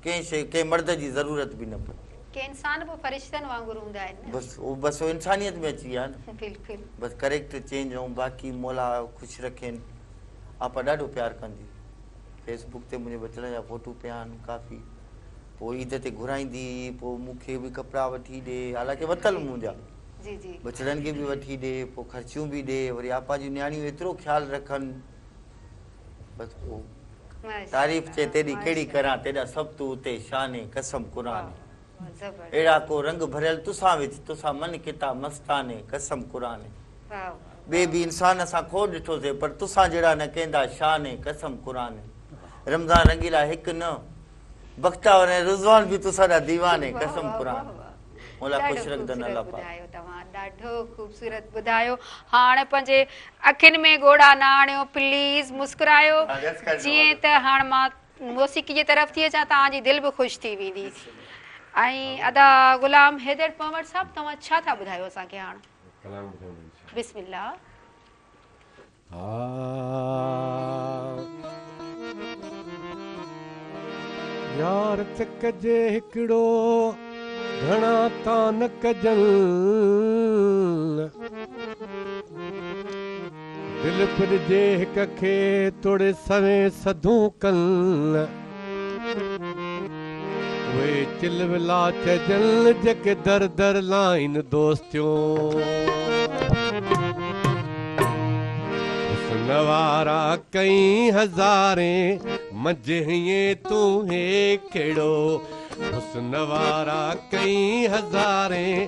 ڪنهن شيء ڪنهن مرد جي ضرورت به نه پئي. ڪي انسان به فرشتن وانگر هوندا آهن نه. بس اهو بس اهو انسانيت ۾ اچي ويا نه. بلڪل. بس ڪريڪٽر چينج ۽ باقي مولا خوش رکين آپا ڏاڍو پيار ڪندي فيس بڪ تي منهنجي ٻچڙن جا فوٽو پيا آهن ڪافي پوء عيد تي گهرائيندي هئي پوء مون کي به ڪپڙا وٺي ڏي حالانڪه ورتل منهنجا جي جي. ٻچڙن کي به وٺي ڏي پوء خرچيون به ڏي وري آپا جون نياڻيون ايترو خيال رکن بس پوء تعريف چئي تيڏي ڪهڙي ڪران تيڏا سڀ تون اتي شان قسم قرآن. اهڙا ڪو رنگ ڀريل تسان وچ تسان من ڪتا مستاني قسم قرآني ٻئي به انسان اسان کوڙ ڏٺوسي پر تسان جهڙا نه ڪنهن دا شان اي قسم قرآني رمضان رنگيلا هڪ نه بختاور ۽ رضوان به تسان دا ديواني قسم قرآني مولا خوش رکدن الله پاڪ. ٻڌايو توهان ڏاڍو خوبصورت ٻڌايو هاڻ پنهنجي اکين ۾ ڳوڙها نه آڻيو پليز مسڪرايو جيئن ته هاڻ مان موسيقي جي طرف ٿي اچان توهان جي دل به خوش ٿي ويندي ۽ ادا غلام حيدر پنهور صاحب توهان ڇا ٿا ٻڌايو اسان کي هاڻ ڪلام ٻڌايون بسم الله. يار ته ڪجي هڪڙو گهڻا تان نه ڪجن دل به ڏجي هڪ کي توڙي سوين سڌون ڪن اهي چلولا چئجن جيڪي در در لائين دوستيون. حسن وارا ڪئين هزارين منجهين تون هيڪڙو. حسن وارا ڪئين هزارين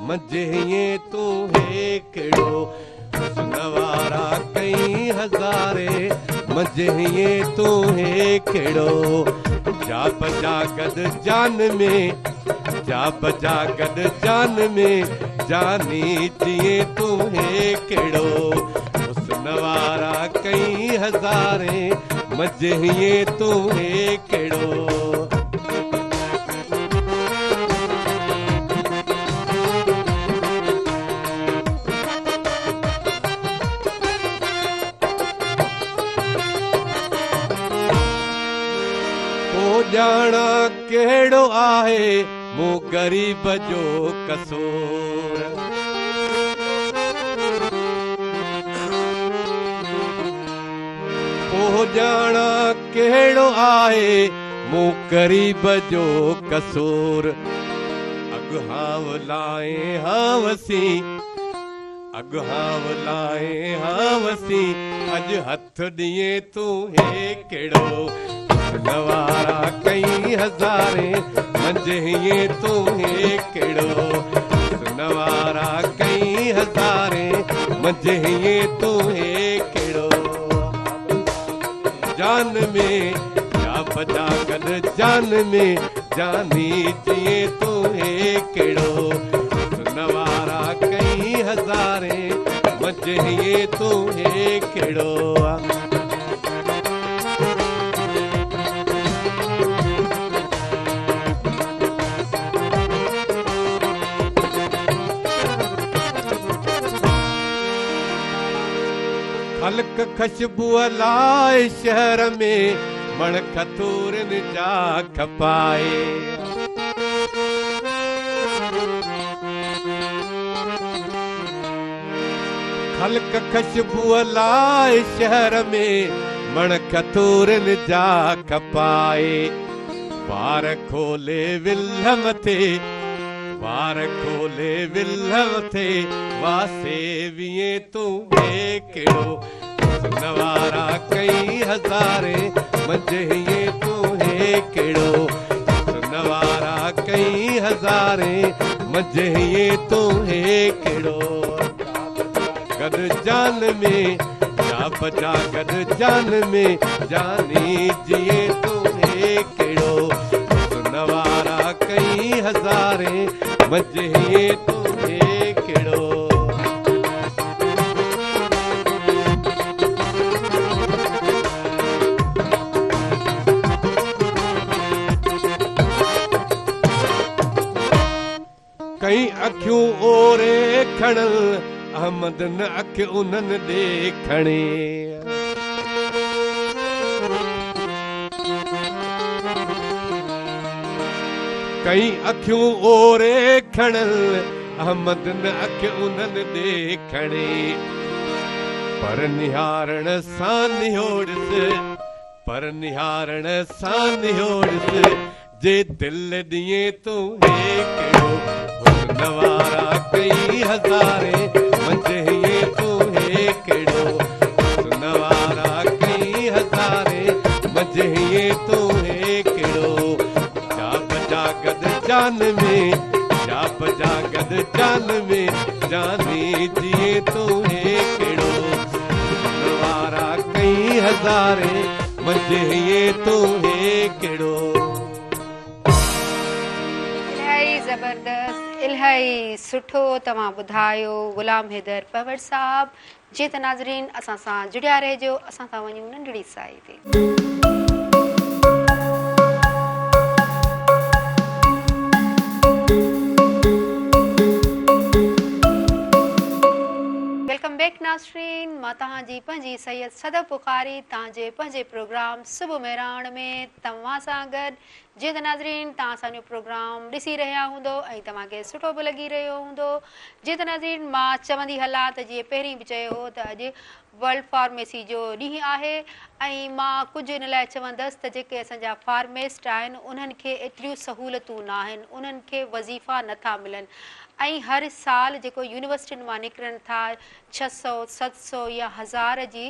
منجهين تون هيڪڙو. حسن وارا ڪئين هزارين منجهين تون هيڪڙو. جا بجا گڏ جان ۾ جا بجا گڏ جان ۾ جاني جيئين تون هيڪڙو. حسن وارا ڪئين هزارين منجهين تون هيڪڙو. پوء ڄاڻان ڪهڙو آهي مون غريب جو قصور. پوء ڄاڻان ڪهڙو آهي مون غريب جو قصور. اڳ هانء لائين هانء سين. اڳ هانء لائين هانء سين، اڄ هٿ ڏئين تون هيڪڙو. حسن وارا ڪئين هزارين، منجهين تون هيڪڙو. حسن وارا ڪئين هزارين، منجهين تون هيڪڙو. جان ۾ جا بجا گڏ جان ۾، جاني جيئين تون هيڪڙو. حسن وارا ڪئين هزارين، منجهين تون هيڪڙو. خلق خشبوء لاء شهر ۾ مڻ کٿورين جا کپائي. خلق خشبوء لاء شهر ۾ مڻ کٿورين جا کپائي. وار کولي ولهه مٿي وار کولي ولهه مٿي واسي وئين تون هيڪڙو. حسن وارا ڪئين هزارين منجهين تون هيڪڙو. حسن وارا ڪئين هزارين منجهين تون هيڪڙو. گڏ جان ۾ جا بجا گڏ جان ۾ جاني جيئين تون هيڪڙو. حسن وارا ڪئين هزارين منجهين تون هيڪڙو. ڪئين اکيون اوري کڻن احمد نه اک انهن ڏي کڻي. ڪئين اکيون اوري کڻن احمد نه اک انهن ڏي کڻي. پر نهارڻ سان نهوڙس پر نهارڻ سان نهوڙس جي دل ڏئين تون هيڪڙو. حسن وارا ڪئين هزارين منجهين تون هيڪڙو. حسن وارا ڪئين هزارين منجهين تون هيڪڙو. جا بجا گڏ جان. جان ۾، جا بجا گڏ جان ۾، جاني جيئي ٿو هيڪڙو. حسن وارا ڪئين هزارين، منجهه هئين تون هيڪڙو. الاهي زبردست الاهي سٺو توهان ٻڌايو غلام حيدر پهوڙ صاحب جيئن ته ناظرين اسان سان جڙيا رهجو اسان ٿا وڃون ننڍڙي ساهي تي. Welcome back ناظرين مان توهان جي پنهنجي سيد صدف بخاري توهان جي پنهنجي پروگرام صبح مهراڻ ۾ توهان سان گڏ جيئن ته ناظرين توهان اسان جو پروگرام ڏسي رهيا هوندو ۽ توهان کي سٺو به لڳي رهيو هوندو جيئن ته ناظرين مان چوندي هلان ته جيئن پهرين به چيو هو ته اڄ ورلڊ فارميسي جو ڏينهن آهي ۽ مان ڪجهه ان لاء چوندس ته جيڪي اسان جا فارميسٽ آهن انهن کي ايتريون سهولتون ناهن انهن کي وظيفا نٿا ملن ۽ هر سال جيڪو يونيورسٽين مان نڪرن ٿا 600 700 يا هزار جي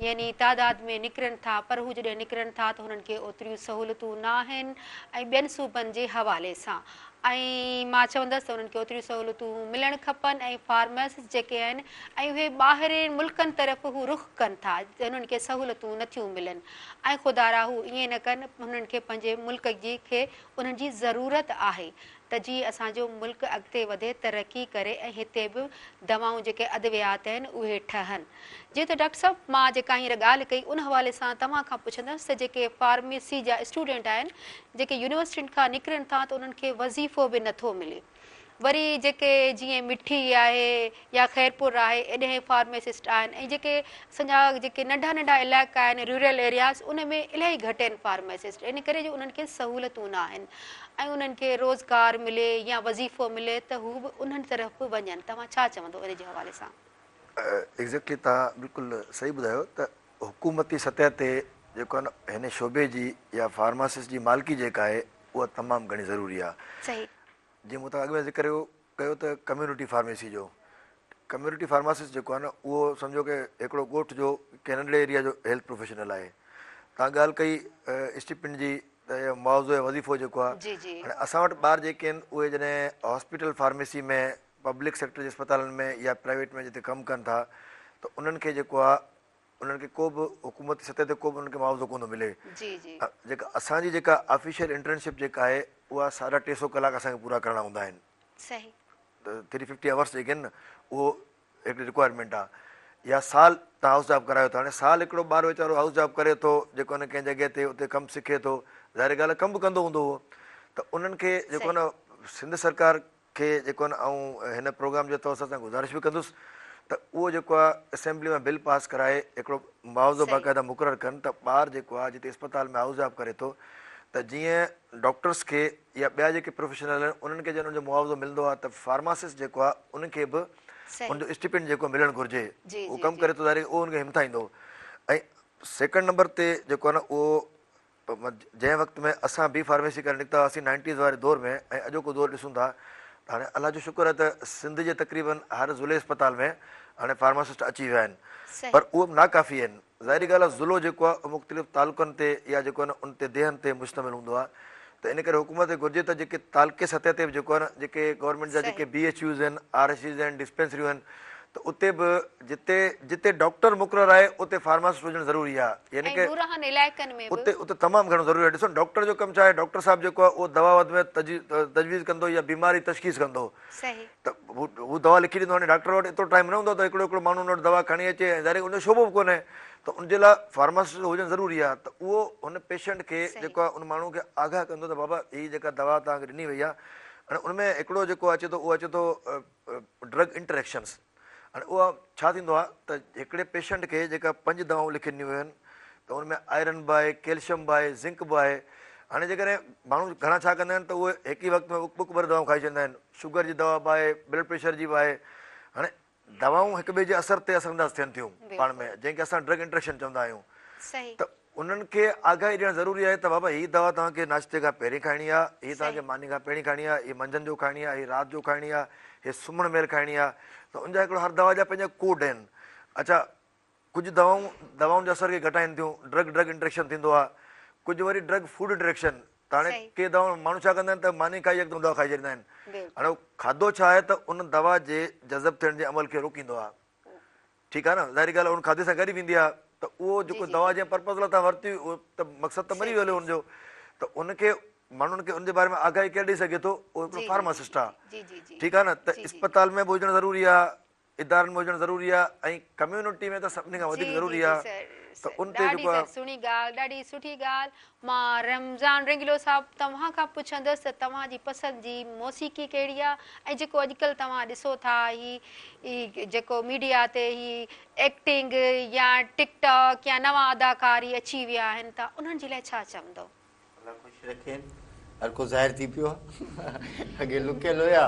يعني تعداد ۾ نڪرن ٿا پر هو جڏهن نڪرن ٿا ته هنن کي اوتريون سهولتون ناهن ۽ ٻين صوبن جي حوالي سان ۽ مان چوندس ته انهن کي اوتريون سهولتون ملڻ کپن ۽ فارماسسٽ جيڪي آهن ۽ اهي ٻاهرين ملڪن طرف هو رخ ڪن ٿا انهن کي سهولتون نٿيون ملن ۽ خدارا هو ائين نه ڪن هنن کي پنهنجي ملڪ جي کي انهن جي ضرورت آهي ته جيئن اسان جو ملڪ اڳتي وڌي ترقي ڪري ۽ هتي به دوائون جيڪي ادويات آهن اهي ٺهن. جيئن ته ڊاڪٽر صاحب مان جيڪا هينئر ڳالهه ڪئي ان حوالي سان توهان کان پڇندس ته جيڪي فارميسي جا اسٽوڊنٽ آهن جيڪي يونيورسٽين کان نڪرن ٿا ته انهن کي وظيفو به نٿو ملي وري جيڪي جيئن مٺي آهي يا خيرپور آهي ايڏهين فارميسسٽ آهن ۽ جيڪي اسان جا جيڪي ننڍا ننڍا علائقا آهن رورل ايرياز ان ۾ الاهي گهٽ آهن فارميسسٽ ان ڪري جو انهن کي سهولتون نه آهن ۽ انهن کي روزگار ملي يا وظيفو ملي ته هو به انهن طرف به وڃن توهان ڇا چوندو ان جي حوالي سان؟ ايگزيڪٽلي توهان بلڪل صحيح ٻڌايو ته حڪومتي سطح تي جيڪو آهي نه هن شعبي جي يا فارماسسٽ جي مالڪي جيڪا آهي اها تمام گهڻي ضروري آهي. صحيح. جيئن مون توهان اڳ ۾ ذڪر ڪيو ته ڪميونٽي فارميسي جو ڪميونٽي فارماسسٽ جيڪو آهي نه اهو سمجهو ڪي هڪڙو ڳوٺ جو ڪنهن ننڍڙي ايريا جو هيلٿ پروفيشنل آهي توهان ڳالهه ڪئي اسٽيپنڊ جي ته معاوضو يا وظيفو جيڪو آهي هاڻي اسان وٽ ٻار جيڪي آهن اهي جڏهن هاسپيٽل فارميسي ۾ پبلڪ سيڪٽر جي اسپتالن ۾ يا پرائيويٽ ۾ جتي ڪم ڪن ٿا ته انهن کي جيڪو آهي انهن کي ڪو به حڪومتي سطح تي ڪو به انهن کي معاوضو ڪونه ٿو ملي جيڪا اسان جي جيڪا آفيشل انٽرنشپ جيڪا آهي اها ساڍا ٽي سو ڪلاڪ اسان کي پورا ڪرڻا هوندا آهن ته ٿري ففٽي آورس جيڪي آهن نه اهو هڪڙي رڪوائرمينٽ آهي يا سال تان هائوس جاب ڪرايو ٿا هاڻي سال هڪڙو ٻار ويچارو هائوس جاب ڪري ٿو جيڪو نه ڪنهن جڳهه تي اتي ڪم سکي ٿو ظاهر ڳالهه ڪم به ڪندو هوندو اهو ته انهن کي جيڪو نه سنڌ سرڪار کي جيڪو آهي نه آئون هن پروگرام جي توسط سان گذارش به ڪندس ته اهو جيڪو آهي اسيمبلي مان بل پاس ڪرائي هڪڙو معاوضو باقاعده مقرر ڪن ته ٻار جيڪو آهي جتي اسپتال ۾ هائوس جاب ڪري ٿو ته جيئن ڊاڪٽرس کي يا ٻيا جيڪي پروفيشنل آهن انهن کي جيئن انهن جو معاوضو ملندو آهي ته فارماسسٽ جيڪو آهي ان کي به ان جو اسٽيپنڊ جيڪو ملڻ گهرجي اهو ڪم ڪري ٿو ظاهر اهو ان کي همٿائيندو ۽ سيڪنڊ نمبر تي جيڪو آهي نه اهو جنهن وقت ۾ اسان بي فارميسي ڪري نڪتا هئاسين نائنٽيز واري دور ۾ ۽ اڄوڪو دور ڏسون ٿا ته هاڻي الله جو شڪر آهي ته سنڌ جي تقريبن هر ضلعي اسپتال ۾ هاڻي فارماسسٽ اچي ويا آهن پر اهو به ناڪافي آهن ظاهري ڳالهه آهي ضلعو جيڪو آهي اهو مختلف تعلقن تي يا جيڪو آهي نه ان تي ديهن تي مشتمل هوندو آهي ته ان ڪري حڪومت کي گهرجي ته جيڪي تعلقي سطح تي به جيڪو آهي نه جيڪي گورنمينٽ جا جيڪي بي ايڇ يوز آهن آر ايڇ يوز آهن ڊسپينسريون آهن ته اتي به جتي جتي ڊاڪٽر مقرر آهي اتي فارماسسٽ هجڻ ضروري آهي يعني ۽ ڪه ڏورانهن علائقن ۾ به. اتي اتي تمام گهڻو ضروري آهي ڏسو نه ڊاڪٽر جو ڪم ڇا آهي ڊاڪٽر صاحب جيڪو آهي اهو دوا وڌ ۾ تجويز ڪندو يا بيماري تشخيص ڪندو ته هو هو دوا لکي ڏيندو هاڻي ڊاڪٽر وٽ ايترو ٽائيم نه هوندو ته هڪڙو هڪڙو ماڻهو ان وٽ دوا کڻي اچي ۽ ظاهر ان جو شعبو به ڪونهي ته ان جي لاء فارماسسٽ جو هجڻ ضروري آهي ته اهو هن پيشنٽ کي جيڪو آهي ان ماڻهو کي آگاهه ڪندو ته بابا هي جيڪا دوا توهان کي ڏني وئي آهي هاڻي ان ۾ هڪڙو جيڪو اچي ٿو اهو اچي ٿو ڊرگ انٽريڪشنس هاڻي اها ڇا ٿيندو آهي ته هڪڙي پيشنٽ کي جيڪا پنج دوائون لکي ڏنيون ويون آهن ته ان ۾ آئرن به آهي ڪيلشم به آهي زنڪ به آهي هاڻي جيڪڏهن ماڻهو گهڻا ڇا ڪندا آهن ته اهي هڪ ئي وقت ۾ ٻه ٻه دوائون کائي ڇڏيندا آهن شگر جي دوا به آهي بلڊ پريشر جي به آهي هاڻي دوائون هڪ ٻئي جي اثر تي اثر انداز ٿين ٿيون پاڻ ۾ جنهن کي اسان ڊرگ انٽريڪشن چوندا آهيون ته انهن کي آگاهي ڏيڻ ضروري آهي ته بابا هي دوا توهان کي ناشتي کان پهرين کائڻي آهي، هي توهان کي ماني کان پهرين کائڻي آهي، هي منجهند جو کائڻي آهي، هي رات جو کائڻي آهي، هي سمهڻ مهل کائڻي آهي ته ان جا هڪڙو هر دوا جا پنهنجا ڪوڊ آهن. اڇا ڪجهه دوائون دوائن جي اثر کي گهٽائين ٿيون، ڊرگ ڊرگ انٽريڪشن ٿيندو آهي، ڪجهه وري ڊرگ فوڊ انٽريڪشن ته هاڻي ڪي دوائون ماڻهو ڇا ڪندا آهن ته ماني کائي يڪدم دوا کائي ڇڏيندا آهن. هاڻي اهو کاڌو ڇا آهي ته ان دوا جي جذب ٿيڻ جي عمل کي روڪيندو آهي. ٺيڪ آهي نه ظاهري ڳالهه آهي ان کاڌي سان گڏ ويندي آهي ته اهو جيڪو دوا جنهن پرپز لاء توهان ورتي هئي اهو ته مقصد ته مري ويو هليو ان جو ته ان کي ماڻهن کي ان جي باري ۾ آگاهي ڪير ڏئي سگهي ٿو اهو هڪڙو فارماسسٽ آهي ٺيڪ آهي نه ته اسپتال ۾ به هجڻ ضروري آهي ادارن ۾ هجڻ ضروري آهي ۽ ڪميونٽي ۾ ته سڀني کان وڌيڪ ضروري آهي ته ان تي جيڪو آهي. ڏاڍي سهڻي ڳالهه ڏاڍي سٺي ڳالهه مان رمضان رنگيلو صاحب توهان کان پڇندس ته توهان جي پسند جي موسيقي ڪهڙي آهي ۽ جيڪو اڄڪلهه توهان ڏسو ٿا هي جيڪو ميڊيا تي هي ايڪٽنگ يا ٽڪ ٽاڪ يا نوان اداڪار هي اچي ويا آهن ته انهن جي لاء ڇا چوندو. الله خوش رکين هر ڪو ظاهر ٿي پيو آ اڳي لڪيل هيا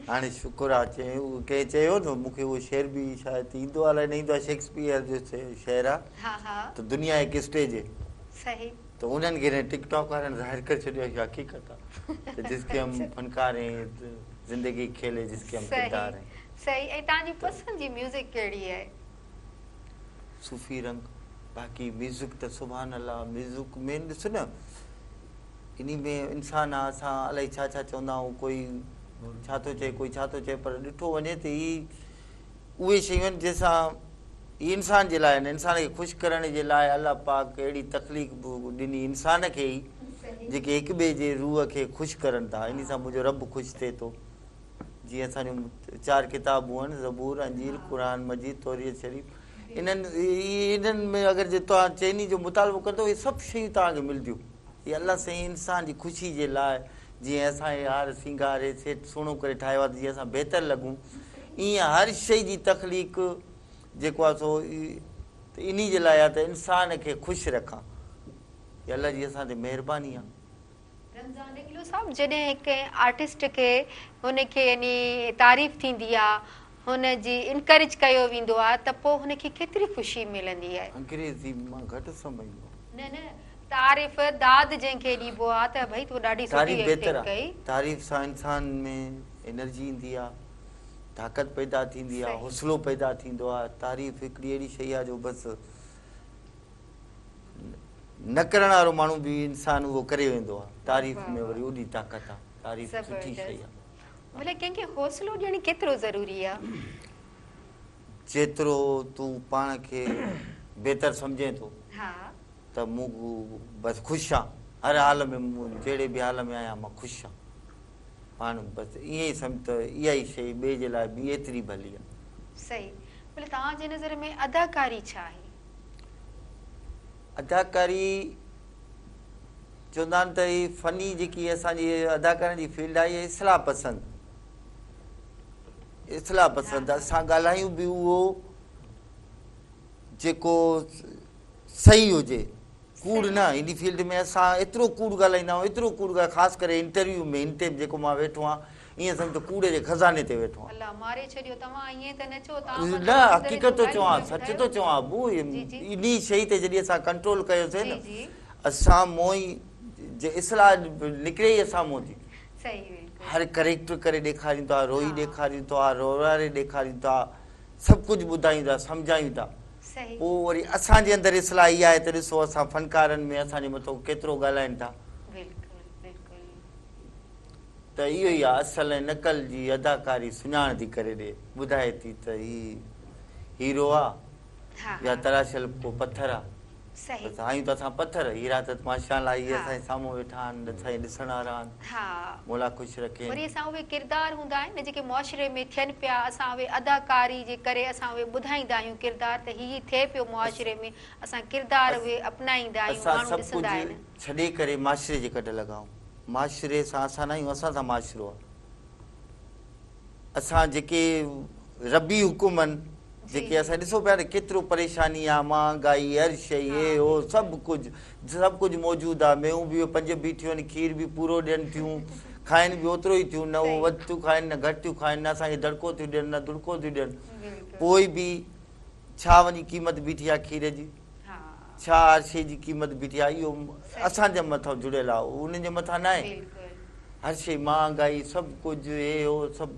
هاڻي شڪر آ ڪنهن چيو نه مون کي اهو شعر به شايد ايندو آ الائي نه ايندو آ شيڪسپيئر جو شعر آ ته دنيا هڪ اسٽيج هي صحيح ته انهن کي ٽڪ ٽاڪ وارن ظاهر ڪري ڇڏيو آ حقيقت آ ته جس ڪي هم فنڪار هين زندگي کيل هي جس ڪي هم ڪردار هين. صحيح ۽ توهان جي پسند جي ميوزڪ ڪهڙي آهي؟ صوفي رنگ باقي ميوزڪ ته سبحان الله ميوزڪ مين ڏس نه انهي ۾ انسان آ اسان الائي ڇا ڇا چوندا آهيون ڪوئي ڇا ٿو چئي ڪوئي ڇا ٿو چئي پر ڏٺو وڃي ته هي اهي شيون آهن جنهن سان هي انسان جي لاء آهن انسان کي خوش ڪرڻ جي لاء الله پاڪ اهڙي تخليق ڏني انسان کي ئي جيڪي هڪ ٻئي جي روح کي خوش ڪرن ٿا انهي سان منهنجو رب خوش ٿئي ٿو جيئن اسان جون چار ڪتابون آهن، زبور، انجيل، قرآن مجيد، توريت شريف، انهن انهن ۾ اگر جي توهان چئني جو مطالعو ڪندو اهي سڀ شيون توهان کي ملديون. هي الله سائين انسان جي خوشي جي لاء جيئن اسان هي هار سينگار هي سيٽ سهڻو ڪري ٺاهيو آهي ته جيئن اسان بهتر لڳون ايئن هر شيء جي تخليق جيڪو آهي سو انهي جي لاء آهي ته انسان کي خوش رکان. هي الله جي اسان تي مهرباني آهي. رمضان رنگيلو صاحب جڏهن ڪنهن آرٽسٽ کي هن کي يعني تعريف ٿيندي آ هن جي انڪريج ڪيو ويندو آ ته پو هن کي ڪيتري خوشي ملندي آهي. انگريزي مان گهٽ سمجهندو. نه نه تعريف داد جنهن کي ڏبو آ ته ڀئي تو ڏاڍي سٺي تعريف بهتر ايڪٽنگ آ ڪئي. تعريف سان انسان ۾ انرجي ايندي آ طاقت پيدا ٿيندي آ حوصلو پيدا ٿيندو آ تعريف هڪڙي اهڙي شئي آ جو بس نه ڪرڻ وارو ماڻهو به انسان اهو ڪري ويندو آهي. تعريف ۾ وري اوڏي طاقت آهي. تعريف سٺي شيء آهي. ڀلا ڪنهن کي حوصلو ڏيڻ ڪيترو ضروري آهي؟ جيترو تون پاڻ کي بهتر سمجهين ٿو ته مون بس خوش آهيان هر حال ۾ مون جهڙي به حال ۾ آهيان مان خوش آهيان پاڻ بس ائين ئي سمجهه ته اها ئي شيء ٻئي جي لاء به ايتري ڀلي آهي. صحيح. ڀلا توهان جي نظر ۾ اداڪاري ڇا آهي؟ اداڪاري چوندا آهن ته هي فني جيڪي اسان جي اداڪارن جي فيلڊ آهي اها اصلاح پسند اصلاح پسند اسان ڳالهايون به اهو جيڪو صحيح هجي ڪوڙ نه هن فيلڊ ۾ اسان ايترو ڪوڙ ڳالهائيندا آهيون ايترو ڪوڙ خاص ڪري انٽرويو ۾ هن ٽيم جيڪو مان ويٺو آهيان ائين سمجهه ته ڪوڙ جي خزاني تي ويٺو آهيان. الله ماري ڇڏيو توهان ائين ته نه چئو توهان پنهنجو نه اندر حقيقت جون ٿو چوان ڳالهيون سچ پيا ٿو ٻڌايو. چوان ابو جي جي. انهي شئي تي جڏهن اسان ڪنٽرول ڪيوسين جي نه جي. اسان مون ئي جي اصلاح نڪري ئي اسان مون ٿي. صحيح بلڪل. هر ڪريڪٽر ڪري ڏيکاريون ٿا روئي ها. ڏيکاريون ٿا روئاري ڏيکاريون ٿا سڀ ڪجهه ٻڌايون ٿا سمجهايون ٿا صحيح. پوء وري اسان جي اندر اصلاح اها آهي ته ڏسو اسان فنڪارن ۾ اسان جي مٿو ڪيترو ڳالهائين ٿا. بلڪل بلڪل. ته اهو ئي آ اصل ۽ نقل جي اداڪاري سڃاڻ ٿي ڪري ڏي ٻڌائي ٿي ته هي هيرو آ يا تراشيل ڪو پٿر آ بس آهيون ته اسان پٿر هيرا ته ماشاء الله هي اسان جي سامهون ويٺا آهن اسان جي ڏسڻ وارا آهن مولا خوش رکين. وري اسان اهي ڪردار هوندا آهن نه جيڪي معاشري ۾ ٿين پيا اسان اهي اداڪاري جي ڪري اسان اهي ٻڌائيندا آهيون ڪردار ته هي هي ٿئي پيو معاشري ۾ اسان ڪردار اهي اپنائيندا آهيون اسان ماڻهو سڀ ڏسندا ڪجهه آهن. ڇڏي ڪري معاشري جي ڪڍ لڳا آهيون. معاشري سان اسان ناهيون اسان سان معاشرو آهي. اسان جيڪي ربي حڪم آهن جيڪي اسان ڏسو پيا نه ڪيترو پريشاني آهي مهانگائي هر شيء هي هو سڀ ڪجهه سڀ ڪجهه موجود آهي مينهون به پنج بيٺيون آهن کير به پورو ڏين ٿيون کائن به اوترو ئي ٿيون نه اهو وڌ ٿيون کائن نه گهٽ ٿيون کائن نه اسان کي دڙڪو ٿيون ڏين نه دڙڪو ٿيون ڏين پوء به ڇا وڃي قيمت بيٺي آهي کير جي ڇا هر شيء جي قيمت بيٺي آهي اهو اسان جي مٿان جڙيل آهي اهو انهن جي مٿان ناهي هر شيء مهانگائي سڀ ڪجهه هي هو سڀ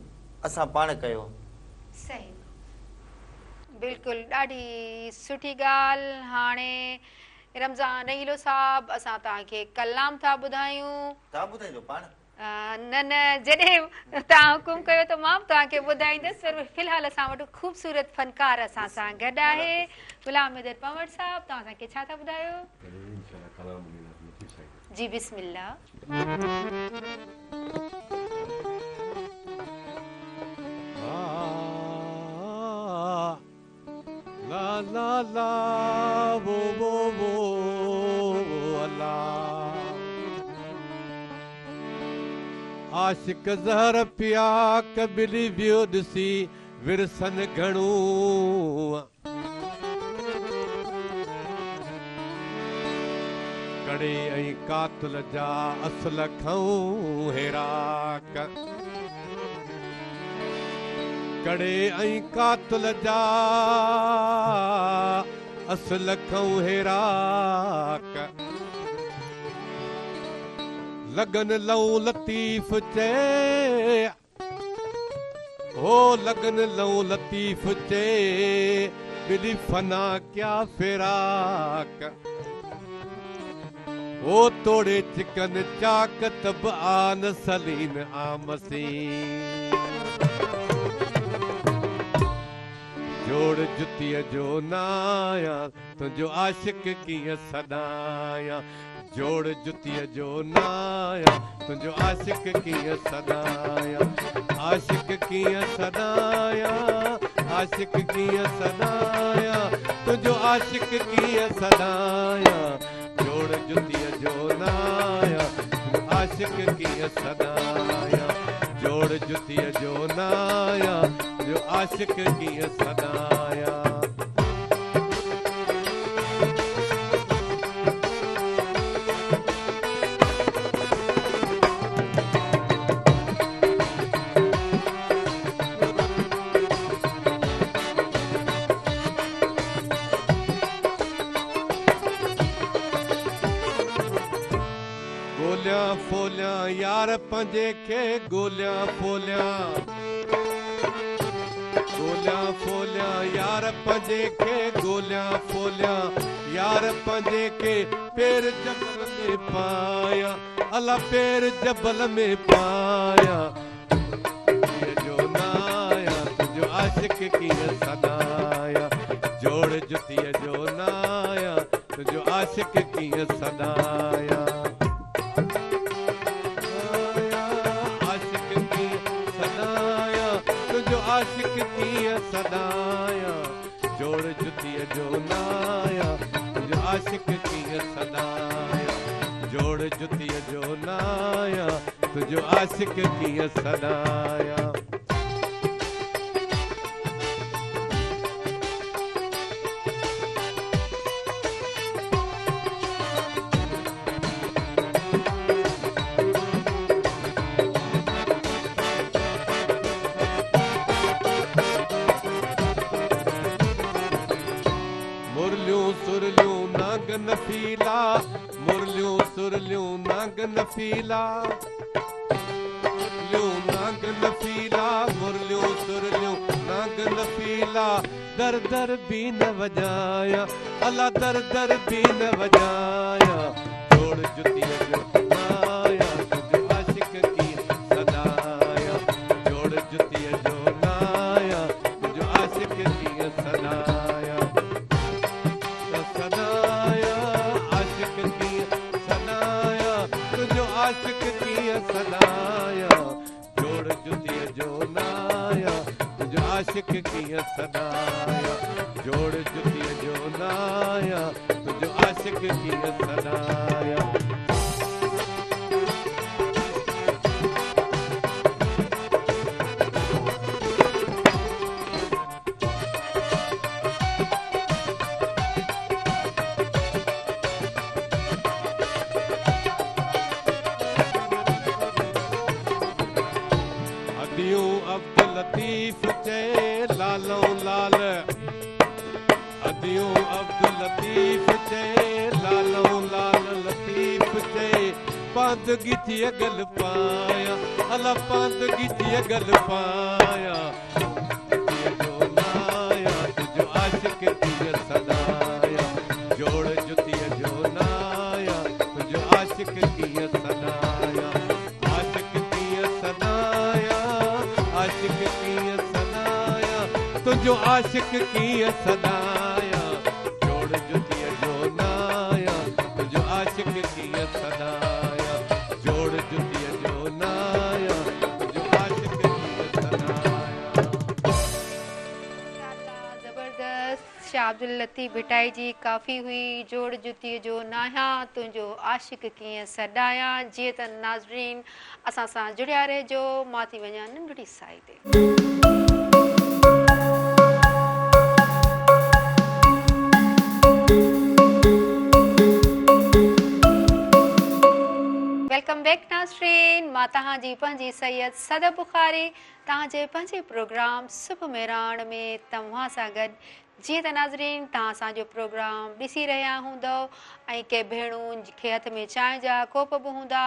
اسان پاڻ ڪيو آهي. صحيح بلڪل ڏاڍي سٺي ڳالهه هاڻي رمضان رنگيلو صاحب اسان توهان کي ڪلام ٿا ٻڌايون. توهان ٻڌائيندو پاڻ. نه نه جڏهن توهان حڪم ڪيو ته مان به توهان کي ٻڌائيندس پر في الحال اسان وٽ خوبصورت فنڪار اسان سان گڏ آهي غلام حيدر پنهور صاحب توهان اسان کي ڇا ٿا ٻڌايو؟ جي بسم الله. لا لا لا وو وو وو الا عاشق زهر پياڪ ٻلي ويو ڏسي ورسن گهڻو ڪڙي ۽ قاتل جا اصل کئون هيراڪ. ڪڙي ۽ قاتل جا اصل کئون هيراڪ. لڳن لئون لطيف چئي. هو لڳن لئون لطيف چئي، ٻلي فنا ڪيا فراق. هو توڙي چڪن چاڪ ته به آن سلين آمسين. جوڙ جتيء جو ناهيان، تنهنجو عاشق ڪيئن سڏايان. جوڙ جتيء جو ناهيان، تنهنجو عاشق ڪيئن سڏايان. عاشق ڪيئن سڏايان، عاشق ڪيئن سڏايان، تنهنجو عاشق ڪيئن سڏايان. جوڙ جتيء جو ناهيان، تنهنجو عاشق ڪيئن سڏايان. جوڙ جتيء جو ناهيان، تنهنجو عاشق ڪيئن سڏايان. ڳوليان ڦوليان يار پنهنجي کي ڳوليان ڦوليان ڳوليان ڦوليان يار پنهنجي کي ڳوليان ڦوليان يار پنهنجي کي پير جبل ۾ پايان الا پير جبل ۾ پايان جتيء جو ناهيان تنهنجو عاشق ڪيئن سڏايان جوڙ جتيء جو ناهيان تنهنجو عاشق ڪيئن سڏايان عاشق ڪيئن سڏايان تنهنجو عاشق ڪيئن سڏايان جوڙ جتيء جو ناهيان تنهنجو عاشق ڪيئن سڏايان جوڙ جتيء جو ناهيان تنهنجو عاشق ڪيئن سڏايان. مرليون سرليون نانگ نفيلا مرليون سرليون نانگ نفيلا مرليون نانگ نفيلا مرليون سرليون نانگ نفيلا در در به نه وڄايان الا در در به نه وڄايان جوڙ جتيء جو ناهيان تنهنجو عاشق ڪيئن سڏايان جوڙ جتيء جو ناهيان تنهنجو عاشق ڪيئن سڏايان سڏايان عاشق ڪيئن سڏايان تنهنجو عاشق ڪيئن سڏايان جوڙ جتيء جو ناهيان تنهنجو عاشق ڪيئن سڏايان جوڙ جتيء جو ناهيان تنهنجو عاشق ڪيئن سڏايان. اديون عبداللطيف چئي لالئون لال اديون عبداللطيف چئي لالئون لال لطيف چئي پاند ڳچيء ڳل پايان الا پاند ڳچيء ڳل پايان جتيء جو ناهيان تنهنجو عاشق ڪيئن سڏايان جوڙ جتيء جو تنهنجو عاشق ڪيئن سڏايان جوڙ جتيء جو ناهيان تنهنجو عاشق ڪيئن سڏايان جوڙ جتيء جو ناهيان تنهنجو عاشق ڪيئن سڏايان. ماشاءالله زبردست شاهه عبداللطيف ڀٽائي جي ڪافي هئي جوڙ جتيء جو ناهيان تنهنجو عاشق ڪيئن سڏايان جيئن ته ناظرين اسان سان جڙيا رهجو مان ٿي وڃان ننڍڙي سائي تي. Welcome back ناظرين مان توهان جي پنهنجي سيد صدف بخاري توهان جي پنهنجي پروگرام صبح مهراڻ ۾ توهان سان گڏ جيئن ته ناظرين توهان اسان جو پروگرام ڏسي رهيا هوندؤ ۽ ڪي ڀيڻون کي هٿ ۾ چانهه جا ڪوپ به هوندا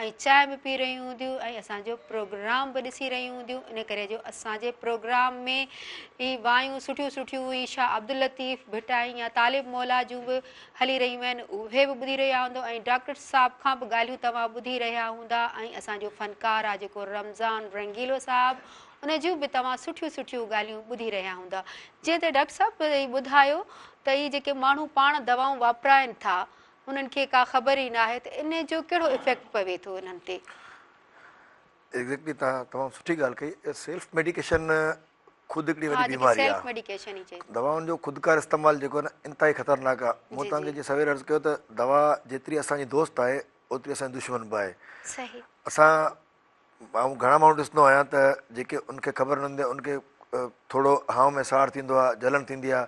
۽ چانهه به پي رهيون هونديون ۽ اسان جو پروگرام به ڏسي رهيون هونديون ان ڪري جو اسان جي پروگرام ۾ هي وايون سٺيون سٺيون هي شاهه عبداللطيف ڀٽائي يا طالب مولا جون به هلي رهيون آهن اهي به ٻڌي رهيا هوندؤ ۽ ڊاڪٽر صاحب کان به ڳالهيون توهان ٻڌي رهيا هوندا ۽ اسان جو فنڪار آ جيڪو رمضان رنگيلو صاحب ان جون به توهان سٺيون سٺيون ڳالهيون ٻڌي رهيا هوندا. جيئن ته ڊاڪٽر صاحب هي ٻڌايو ته هي جيڪي ماڻهو پاڻ دوائون واپرائن ٿا انهن کي ڪا خبر ئي ناهي ته ان جو ڪهڙو افيڪٽ پوي ٿو انهن تي. ايگزيڪٽلي توهان تمام سٺي ڳالهه ڪئي سيلف ميڊيڪيشن خود هڪڙي ها وڏي جيڪي بيماري سيلف آهي ميڊيڪيشن ئي چئجي. دوائن جو خودڪار استعمال جيڪو آهي نه انتهائي خطرناڪ آهي مون جي توهان کي جي جيئن سوير عرض ڪيو ته دوا جيتري اسان جي دوست آهي اوتري اسان جي دشمن به آهي صحيح. اسان آئون گهڻا ماڻهو ڏسندو آهيان ته جيڪي ان کي خبر نه هوندي آهي ان کي ٿورو هانء ۾ ساڙ ٿيندو آهي جلن ٿيندي آهي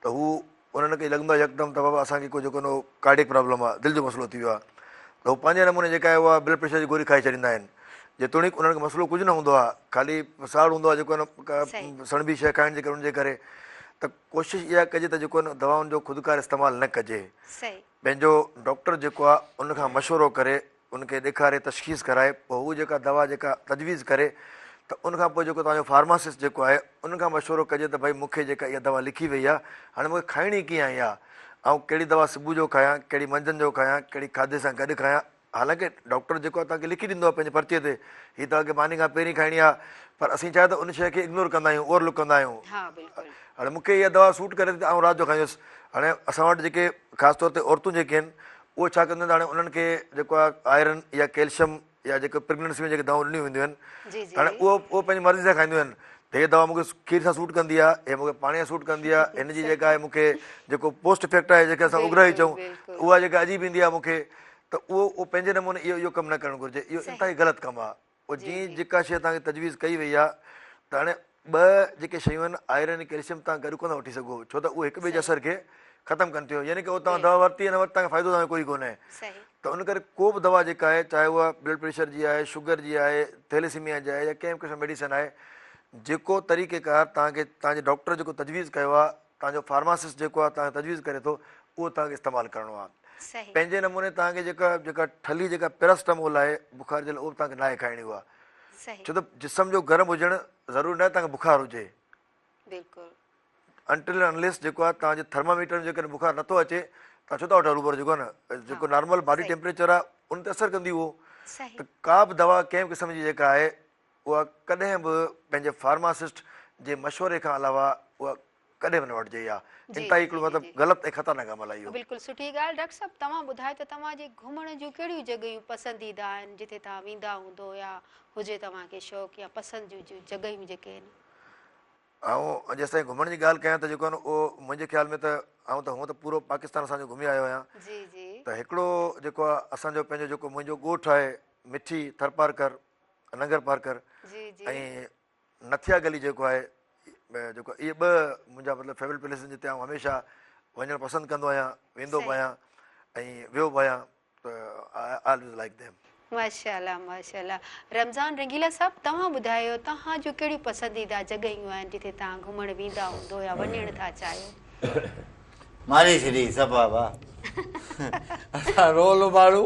ته هو انهن کي لڳندو آهي يڪدم ته بابا اسان کي ڪو جيڪو نو ڪارڊيڪ پرابلم آهي دل جو مسئلو ٿي ويو آهي ته هو پنهنجي نموني جيڪا آهي اها بلڊ پريشر جي گوري کائي ڇڏيندا آهن جيتوڻيڪ انهن کي مسئلو ڪجهه نه هوندو آهي خالي ساڙ هوندو آهي جيڪو آهي سڻڀي شيء کائڻ جي ڪري ان جي ڪري ته ڪوشش اها ڪجي ته جيڪو آهي دوائن جو خودڪار استعمال نه ڪجي پنهنجو ڊاڪٽر جيڪو آهي ان کان مشورو ڪري ان کي ڏيکاري تشخيص ڪرائي پوء هو جيڪا دوا جيڪا تجويز ڪري ته ان کان پوء جيڪو توهان جو فارماسسٽ جيڪو آهي ان کان مشورو ڪجي ته ڀئي مون کي جيڪا اها دوا لکي وئي آهي هاڻي مون کي کائڻي ڪيئن آهي اها آئون ڪهڙي دوا صبح جو کايان ڪهڙي منجهند جو کايان ڪهڙي کاڌي سان گڏ کايان حالانڪه ڊاڪٽر جيڪو آهي توهان کي لکي ڏيندو آهي پنهنجي پرچي تي هي توهان کي ماني کان پهرين کائڻي آهي پر اسين ڇا آهي ته ان شيء کي اگنور ڪندا آهيون اوور لڪ ڪندا آهيون هاڻي مون کي اها دوا سوٽ ڪري ٿي ته آئون رات جو کائيندس هاڻي اسان وٽ جيڪي خاص طور تي عورتون جيڪي آهن اهي ڇا ڪنديون آهن ته هاڻي انهن کي جيڪو آهي آئرن يا ڪيلشم يا جيڪو پريگننسي ۾ جيڪي دوائون ڏنيون وينديون آهن ته هاڻي اهو اهو پنهنجي مرضي سان کائينديون آهن ته هي دوا مون کي کير سان سوٽ ڪندي آهي هي مون کي پاڻي سان سوٽ ڪندي آهي هن جي جيڪا آهي مون کي جيڪو پوسٽ افيڪٽ آهي جيڪي اسان اگرائي چئون اها جيڪا عجيب ايندي آهي مون کي ته اهو اهو پنهنجي نموني اهو اهو ڪم نه ڪرڻ گهرجي اهو انتهائي غلط ڪم آهي پوء جيئن جيڪا شيء توهان کي تجويز ڪئي وئي آهي ته هاڻي ٻه جيڪي شيون آهن آئرن ۽ ڪيلشيم توهان گڏ ڪونه ٿا وٺي سگهو ڇو ته اهي هڪ ٻئي جي اثر کي ختم ڪن ٿيون يعني ڪه اهو توهان دوا ورتي يا نه ورتي توهان کي فائدو توهان کي ڪوئي ڪونهي ته ان ڪري ڪو به دوا جيڪا آهي چاهي اها بلڊ پريشر جي آهي شگر جي آهي ٿيليسيميا جي آهي يا ڪنهن به قسم ميڊيسن آهي جيڪو طريقي ڪار توهان کي توهان جي ڊاڪٽر جيڪو تجويز ڪيو آهي توهان جو فارماسسٽ جيڪو آهي توهان کي تجويز ڪري ٿو اهو توهان کي استعمال ڪرڻو آهي پنهنجي نموني توهان کي جيڪا جيڪا ٺلهي جيڪا پيراسٽامول آهي بخار جي لاء اهو به توهان کي ناهي کائڻي اها ڇو ته جسم جو گرم هجڻ ضروري ناهي توهان کي بخار هجي بلڪل انٽل انليس جيڪو آهي توهان جي ٿرماميٽر ۾ جيڪڏهن بخار نٿو اچي توهان ڇو ٿا وٺو هروڀرو جيڪو آهي نه جيڪو نارمل باڊي ٽيمپريچر آهي ان تي اثر ڪندي اهو ته ڪا به دوا ڪنهن به قسم جي جيڪا آهي اها ڪڏهن به پنهنجي فارماسسٽ جي مشوري کان علاوه اها ڪڏهن به نه وٺجي اها انتهائي هڪڙو مطلب غلط ۽ خطرناڪ عمل آهي اهو. بلڪل سٺي ڳالهه ڊاڪٽر صاحب توهان ٻڌايو ته توهان جي گهمڻ جون ڪهڙيون جڳهيون پسنديده آهن جتي توهان ويندا هوندو يا هجي توهان کي شوق يا پسند جون جڳهيون جيڪي آهن. آئون جيستائين گهمڻ جي ڳالهه ڪيان ته جيڪو آهي نه اهو منهنجي خيال ۾ ته آئون ته هونء ته پورو پاڪستان اسان جو گهمي آيو آهيان ته هڪڙو جيڪو آهي اسان جو پنهنجو جيڪو منهنجو ڳوٺ آهي مٺي ٿرپارڪر ننگر پارڪر ۽ نٿيا گلي جيڪو آهي جيڪو اهي ٻه منهنجا مطلب فيورٽ پليس آهن جتي آئون هميشه وڃڻ پسند ڪندو آهيان ويندو به آهيان ۽ ويو به آهيان ته آء آلويز لائڪ ديم. ماشاءالله ماشاءالله رمضان رنگيلا صاحب توهان ٻڌايو توهان جون ڪهڙيون پسنديده جڳهيون آهن جتي توهان گهمڻ ويندا هوندو يا وڃڻ ٿا چاهيو. ماري ڇڏي صفا وا اسان رول ماڻهو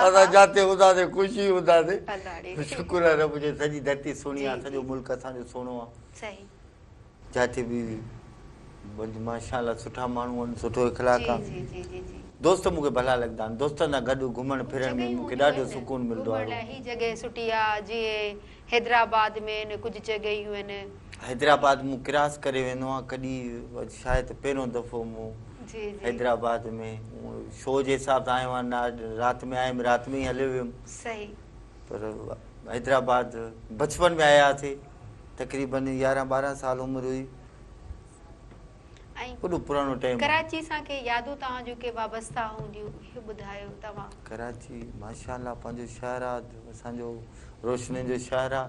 اسان جاتي هونداسي خوش ئي هونداسي شڪر آهي رب جو سڄي ڌرتي سهڻي آهي سڄو ملڪ اسان جو سهڻو آهي صحيح جاتي به وڃ ماشاءالله سٺا ماڻهو آهن سٺو اخلاق آهي جي جي جي جي دوست مون کي ڀلا لڳندا آهن دوستن سان گڏ گهمڻ ڦرڻ ۾ مون کي ڏاڍو سڪون ملندو آهي گهمڻ لاء هي جڳهه سٺي آهي جيئن حيدرآباد ۾ آهن ڪجهه جڳهيون آهن. حيدرآباد مون ڪراس ڪري ويندو آهيان ڪڏهن شايد پهريون دفعو مون حيدرآباد ۾ شو جي حساب سان آيو آهيان رات ۾ آيم رات ۾ ئي هليو ويم پر حيدرآباد بچپن ۾ آيا هئاسي تقريبن يارهن ٻارهن سال عمر هئي وڏو پراڻو ٽائيم. ڪراچي سان ڪي يادون توهان جون ڪي وابسته هونديون اهي ٻڌايو توهان. ڪراچي ماشاء الله پنهنجو شهر آ اسان جو روشنين جو شهر آ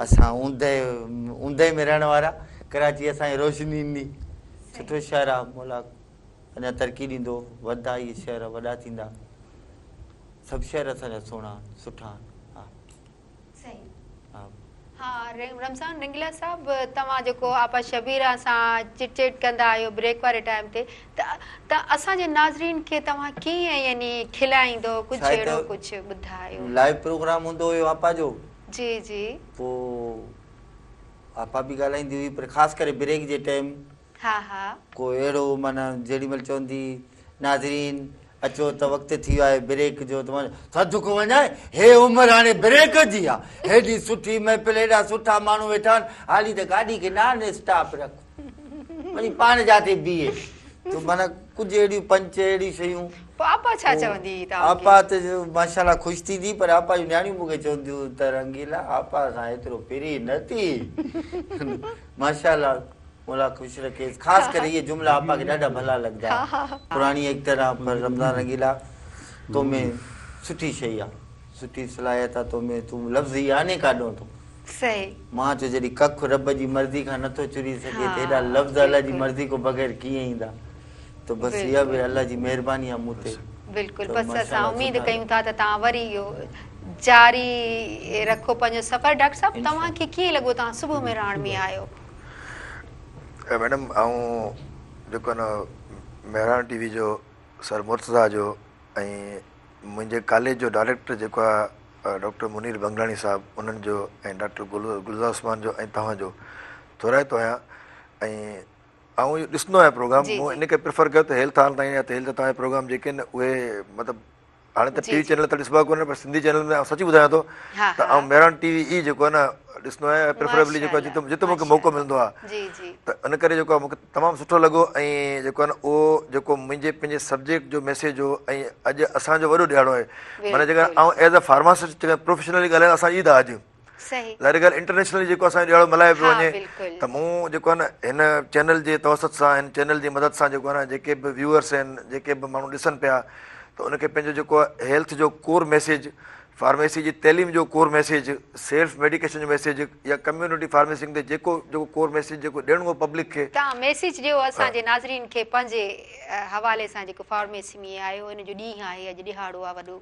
اسان اوندهه اوندهه ۾ رهڻ وارا ڪراچي اسان کي روشني ڏني سٺو شهر آ مولا اڃا ترقي ڏيندو وڌندا اهي شهر وڏا ٿيندا سڀ شهر اسان جا سهڻا سٺا آهن ها. صحيح ها رمضان رنگيلا صاحب توهان جيڪو آپا شبيره سان چٽ چيٽ ڪندا آهيو بريڪ واري ٽائيم تي ته اسان جي ناظرين کي توهان ڪيئن يعني کلائيندو ڪجهه اهڙو ڪجهه ٻڌايو. لائيو پروگرام هوندو هيو آپا جو. جي جي. پو آپا به ڳالهائيندي هئي پر خاص ڪري بريڪ جي ٽائيم ها ها. ڪو اهڙو معنيٰ جيڏي مهل چوندي ناظرين اچو ته وقت ٿي ويو آهي بريڪ جو ته صدقو وڃان هي عمر هاڻي بريڪ جي آ هيڏي سٺي محفل هيڏا سٺا ماڻهو ويٺا آهن حالي ته گاڏي کي نان اسٽاپ رک وڃي پاڻ جاتي بيهي ته معنيٰ ڪجهه اهڙيون پنچ اهڙيون شيون. پوء آپا ڇا چوندي هئي توهان کي؟ آپا ته ماشاء الله خوش ٿيندي پر آپا جون نياڻيون مون کي چونديون ته رنگيلا آپا سان ايترو فري نه ٿي ماشاء الله. مولا خوش رکيس خاص ڪري اهي جملا آپا کي ڏاڍا ڀلا لڳندا پراڻي ايڪٽر آ پر رمضان رنگيلا تو ۾ سٺي شئي آ سٺي صلاحيت آ تو ۾ تون لفظ ئي آني ڪاڏون ٿو صحيح مان چيو جڏهن ڪک رب جي مرضي کان نٿو چري سگهي ته ايڏا لفظ الله جي مرضي کان بغير ڪيئن ايندا ته بس اها به الله جي مهرباني آ مون تي بلڪل بس اسان اميد ڪيون ٿا ته توهان وري اهو جاري رکو پنهنجو سفر ڊاڪٽر صاحب توهان کي ڪيئن لڳو توهان صبح مهراڻ ۾ آيو. ميڊم آئون جيڪو آهي نه مهراڻ ٽي وي جو سر مرتضيٰ جو ۽ منهنجي ڪاليج جو ڊائريڪٽر جيڪو آهي ڊاڪٽر منير بنگلاڻي صاحب انهن جو ۽ ڊاڪٽر گلزار عثمان جو ۽ توهان جو ٿورائتو آهيان ۽ آئون اهو ڏسندو آهيان پروگرام مون ان ڪري پريفر ڪيو ته هيل ٿان تائين يا هيل ته توهان جا پروگرام جيڪي آهن اهي مطلب هاڻي ته ٽي وي چينل ته ڏسبا ڪونهن پر سنڌي چينل ۾ آئون سچي ٻڌايان ٿو ته آئون مهراڻ ٽي وي ئي جيڪو آهي نه ڏسندو آهيان پريفريبلي جيڪو آهي جتي مونکي موقعو ملندو آهي ته ان ڪري جيڪو آهي مونکي تمام سٺو لڳو ۽ جيڪو آهي نه اهو جيڪو منهنجي پنهنجي سبجيڪٽ جو ميسيج هو ۽ اڄ اسان جو وڏو ڏيهاڙو آهي معنيٰ جيڪڏهن آئون ايز اي فارماسسٽ جيڪڏهن پروفيشنلي ڳالهايان اسان عيد آهي اڄ ظاهري ڳالهه انٽرنيشنلي جيڪو اسان جو ڏهاڙو ملهايو پيو وڃي ته مون جيڪو آهي نه هن چينل جي توسط سان هن چينل جي مدد سان جيڪو آهي نه جيڪي به ويوئرس آهن جيڪي به ماڻهو ڏسن پيا ته ان کي پنهنجو جيڪو آهي هيلٿ جو ڪور ميسيج فارميسي جي تعليم جو ڪور ميسيج سيلف ميڊيڪيشن جو ميسيج يا ڪميونٽي فارميسنگ تي جيڪو جيڪو ڪور ميسيج جيڪو ڏيڻو هو پبلڪ کي توهان ميسيج ڏيو اسان جي ناظرين کي پنهنجي حوالي سان جيڪو فارميسي ۾ آيو ان جو ڏينهن آهي اڄ ڏهاڙو آهي وڏو.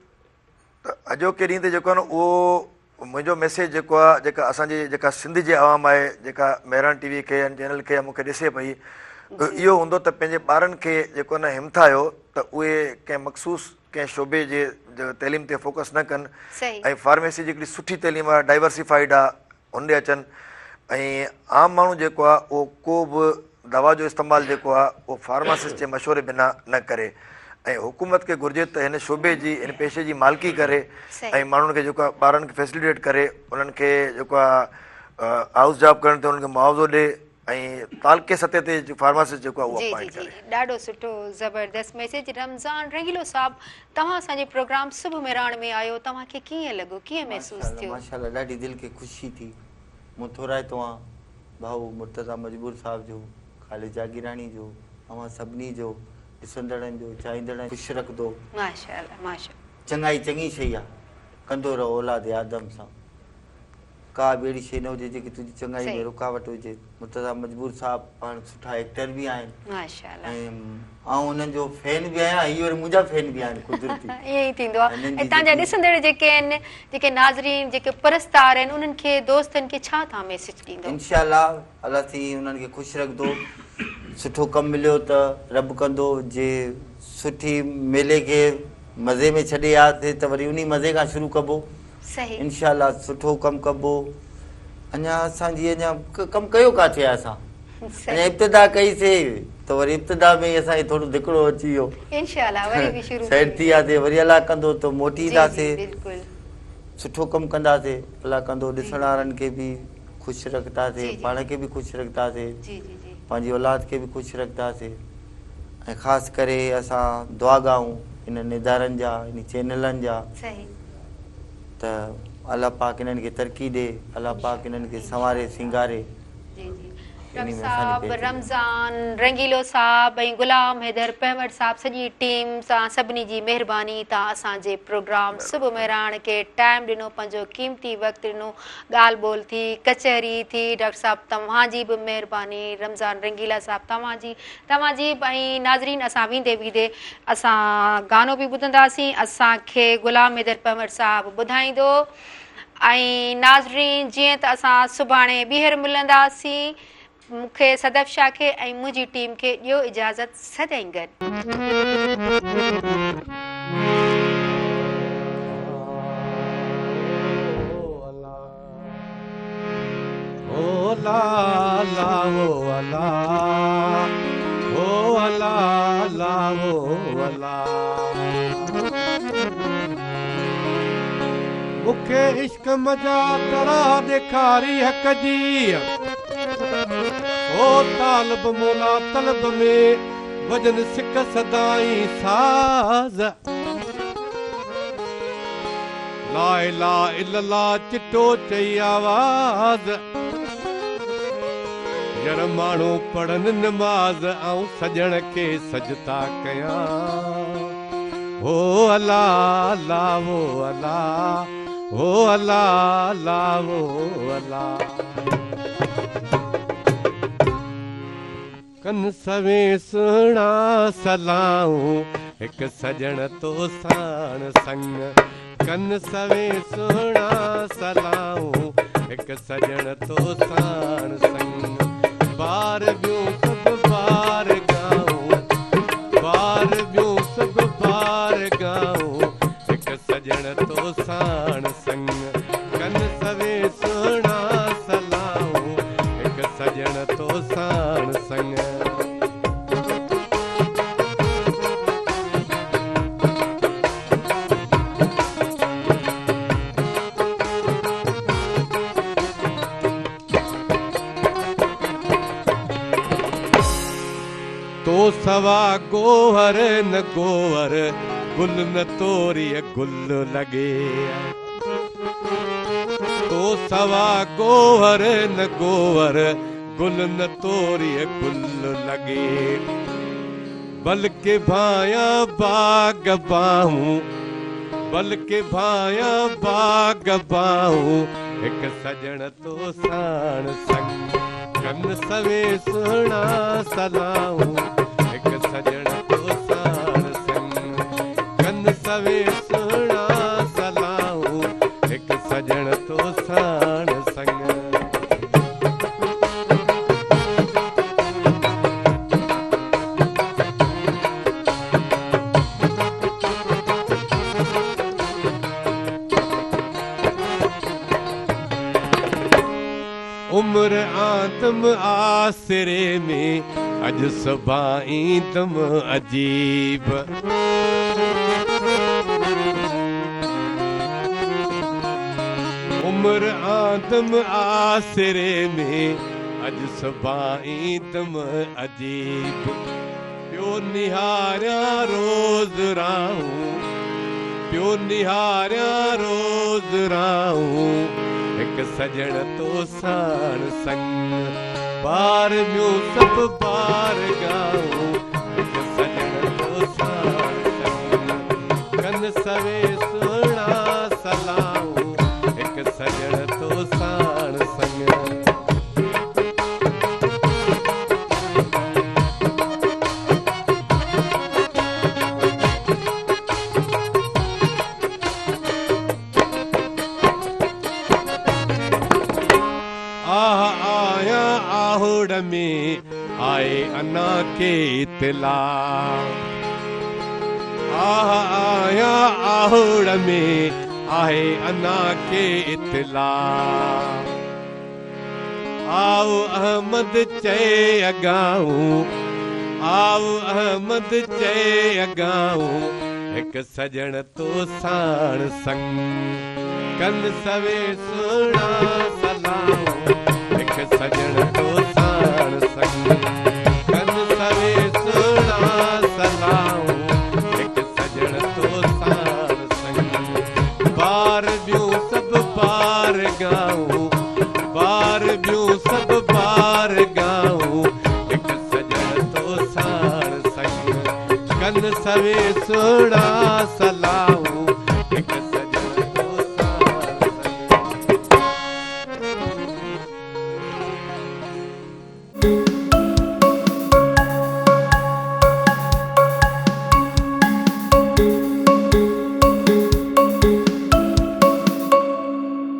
ته اڄوڪي ڏينهن تي جيڪو آهي نه اهو منهنجو ميسيج جيڪو آهي جيڪا اسان جي جيڪا سنڌ جي عوام آهي جيڪا مهراڻ ٽي وي کي يا چينل کي يا مون کي ڏسي پئي اهو هوندو ته پنهنجي ٻارن کي جيڪو آهي نه همٿايو ته اهي ڪنهن مخصوص ڪنهن شعبي جي تعليم تي فوڪس نه ڪن ۽ فارميسي جي هڪڙي سٺي تعليم آهي ڊائيورسيفائيڊ آهي هن ڏي اچن ۽ عام ماڻهو جيڪو آهي اهو ڪو به دوا جو استعمال جيڪو آهي اهو فارماسسٽ جي مشوري بنا نه ڪري ۽ حڪومت کي گهرجي ته هن شعبي جي هن پيشي جي مالڪي ڪري ۽ ماڻهن کي جيڪو آهي ٻارن کي فيسليٽيٽ ڪري انهن کي جيڪو آهي هائوس جاب ڪرڻ تي انهن کي معاوضو ڏي ۽ تعلقي سطح تي فارماسسٽ جيڪو آهي اهو اپائنٽ ڪري. جي جي ڏاڍو سٺو زبردست ميسيج رمضان رنگيلو صاحب توهان اسان جي پروگرام صبح مهراڻ ۾ آيو توهان کي ڪيئن لڳو ڪيئن محسوس ٿيو. ماشاءالله ڏاڍي دل کي خوشي ٿي مون ٿورائتو آهان ڀائو مرتضيٰ مجبور صاحب جو خالد جاگيراڻي جو اوهان سڀني جو ڏسندڙن جو چاهيندڙن خوش رکندو. ماشاءالله ماشاءالله. چڱائي چڱي شئي آ ڪندو رهو اولاد آدم سان. ڪا به اهڙي شيء نه هجي جيڪي تنهنجي چڱائي ۾ رڪاوٽ هجي. مرتضيٰ مجبور صاحب پاڻ سٺا ايڪٽر به آهن ۽ آئون انهن جو فين به آهيان هي وري منهنجا فين به آهن قدرتي. ائين ئي ٿيندو آهي ۽ توهان جا ڏسندڙ جيڪي آهن جيڪي ناظرين جيڪي پرستار آهن انهن کي دوستن کي ڇا توهان ميسيج ڏيندو؟ انشاء الله الله سائين انهن کي خوش رکندو سٺو ڪم مليو ته رب ڪندو جي سٺي ميلي کي مزي ۾ ڇڏي آياسي ته وري انهي مزي کان شروع ڪبو. صحيح. انشاء الله سٺو ڪم ڪبو اڃا اسان جي اڃا ڪم ڪيو ڪاٿي آهي اسان اڃا ابتدا ڪئي سي ته وري ابتدا ۾ ئي اسان کي ٿورو ڌڪڙو اچي ويو انشاء الله وري به شروع سائيڊ ٿي وياسي وري الله ڪندو ته موٽي اينداسي بلڪل سٺو ڪم ڪنداسي الله ڪندو ڏسڻ وارن کي به ख़ुशि रखंदासीं, पाण खे बि ख़ुशि रखंदासीं, पंहिंजी औलाद खे बि ख़ुशि रखंदासीं। ऐं ख़ासि करे असां दुआ गाऊं इन्हनि इदारनि जा, इन चैनलनि जा, त अलाह पाक इन्हनि खे तरक़ी ॾे, अलाह पाक इन्हनि खे संवारे सिंगारे। साहब रमज़ान रंगीलो साहब ऐं गुलाम हैदर पहवड़ साहब सॼी टीम सां सभिनी जी महिरबानी। तव्हां असांजे प्रोग्राम सुबुह महिराण खे टाइम ॾिनो, पंहिंजो क़ीमती वक़्तु ॾिनो, ॻाल्हि ॿोल थी, कचहरी थी। डॉक्टर साहब तव्हांजी बि महिरबानी, रमज़ान रंगीला साहब तव्हांजी बि। ऐं नाज़रीन असां वेंदे वेंदे असां गानो बि ॿुधंदासीं, असांखे गुलाम हैदर पहवड़ साहब ॿुधाईंदो। ऐं नाज़रीन जीअं त असां सुभाणे ॿीहर मिलंदासीं, मूंखे सदफ शाह खे ऐं मुंहिंजी टीम खे ॾियो इजाज़त, सदाईं गॾु। ओ ला ला ओ अला, ओ अला ला ओ अला। मूंखे इश्क मजा तरा ॾेखारी हक़ जी, ओ तालब मौला तलब में वजन सिक सदाई साज़। ला इलाहा इल्लल्लाह चिटो चई आवाज़, यार माण्हू पढ़नि नमाज़, ऐं सॼण खे सजदा कयां। ओ अला ला ओ अला, ओ अला ला ओ अला। कन सवे सुहिणा सलाऊं, हिकु सॼण तो साण संग। कन सवे सुहिणा सलाऊं, हिकु सॼण तो साण संग। बार ॿियूं सभु बार गाऊं, बार ॿियूं सभु बार गाऊं, हिकु सॼण तो साण संग। कन सवे सुहिणा सलाऊं, हिकु सॼण तो साण संग। तो सवा गोहर न गोहर, गुल न तोरी गुल लॻे। तो सवा गोहर न गोहर, गुल न तोरी गुल लॻे। बल्कि भाया बाग बाहूं, बल्कि भाया बाग बाहूं, हिकु सॼण तो साण संग। कन सवे सुहिणा सलाऊं, हिकु सॼण तो साण संग। कन सवे सुहिणा सलाऊं, हिकु सॼण तो साण संग। उम्र आदम आसरे में, अॼु सुभाणे ईंदमि अजीब। उम्र आदम आसरे में, अॼु सुभाणे ईंदमि अजीब। पियो निहारियां रोज़ राहूं, पियो निहारियां रोज़ राहूं, हिकु सॼण तो साण संग। बार ॿियूं सभु बार गाऊं, हिकु सॼण तो साण संग। कन सवे सुहिणा सलाऊं, हिकु सॼण तो साण संग। में आए अना के इतला, आह आया आहुड़ में आए अना के इतला। आओ अहमद चए अगाऊं, आओ अहमद चए अगाऊं, हिकु सॼण तो साण संग। कन सवे सुहिणा सलाऊं, ڳائون، بار ٻيون سڀ بار ڳائون، هڪ سڄڻ تو ساڻ سڱ، ڪن سوين سهڻا.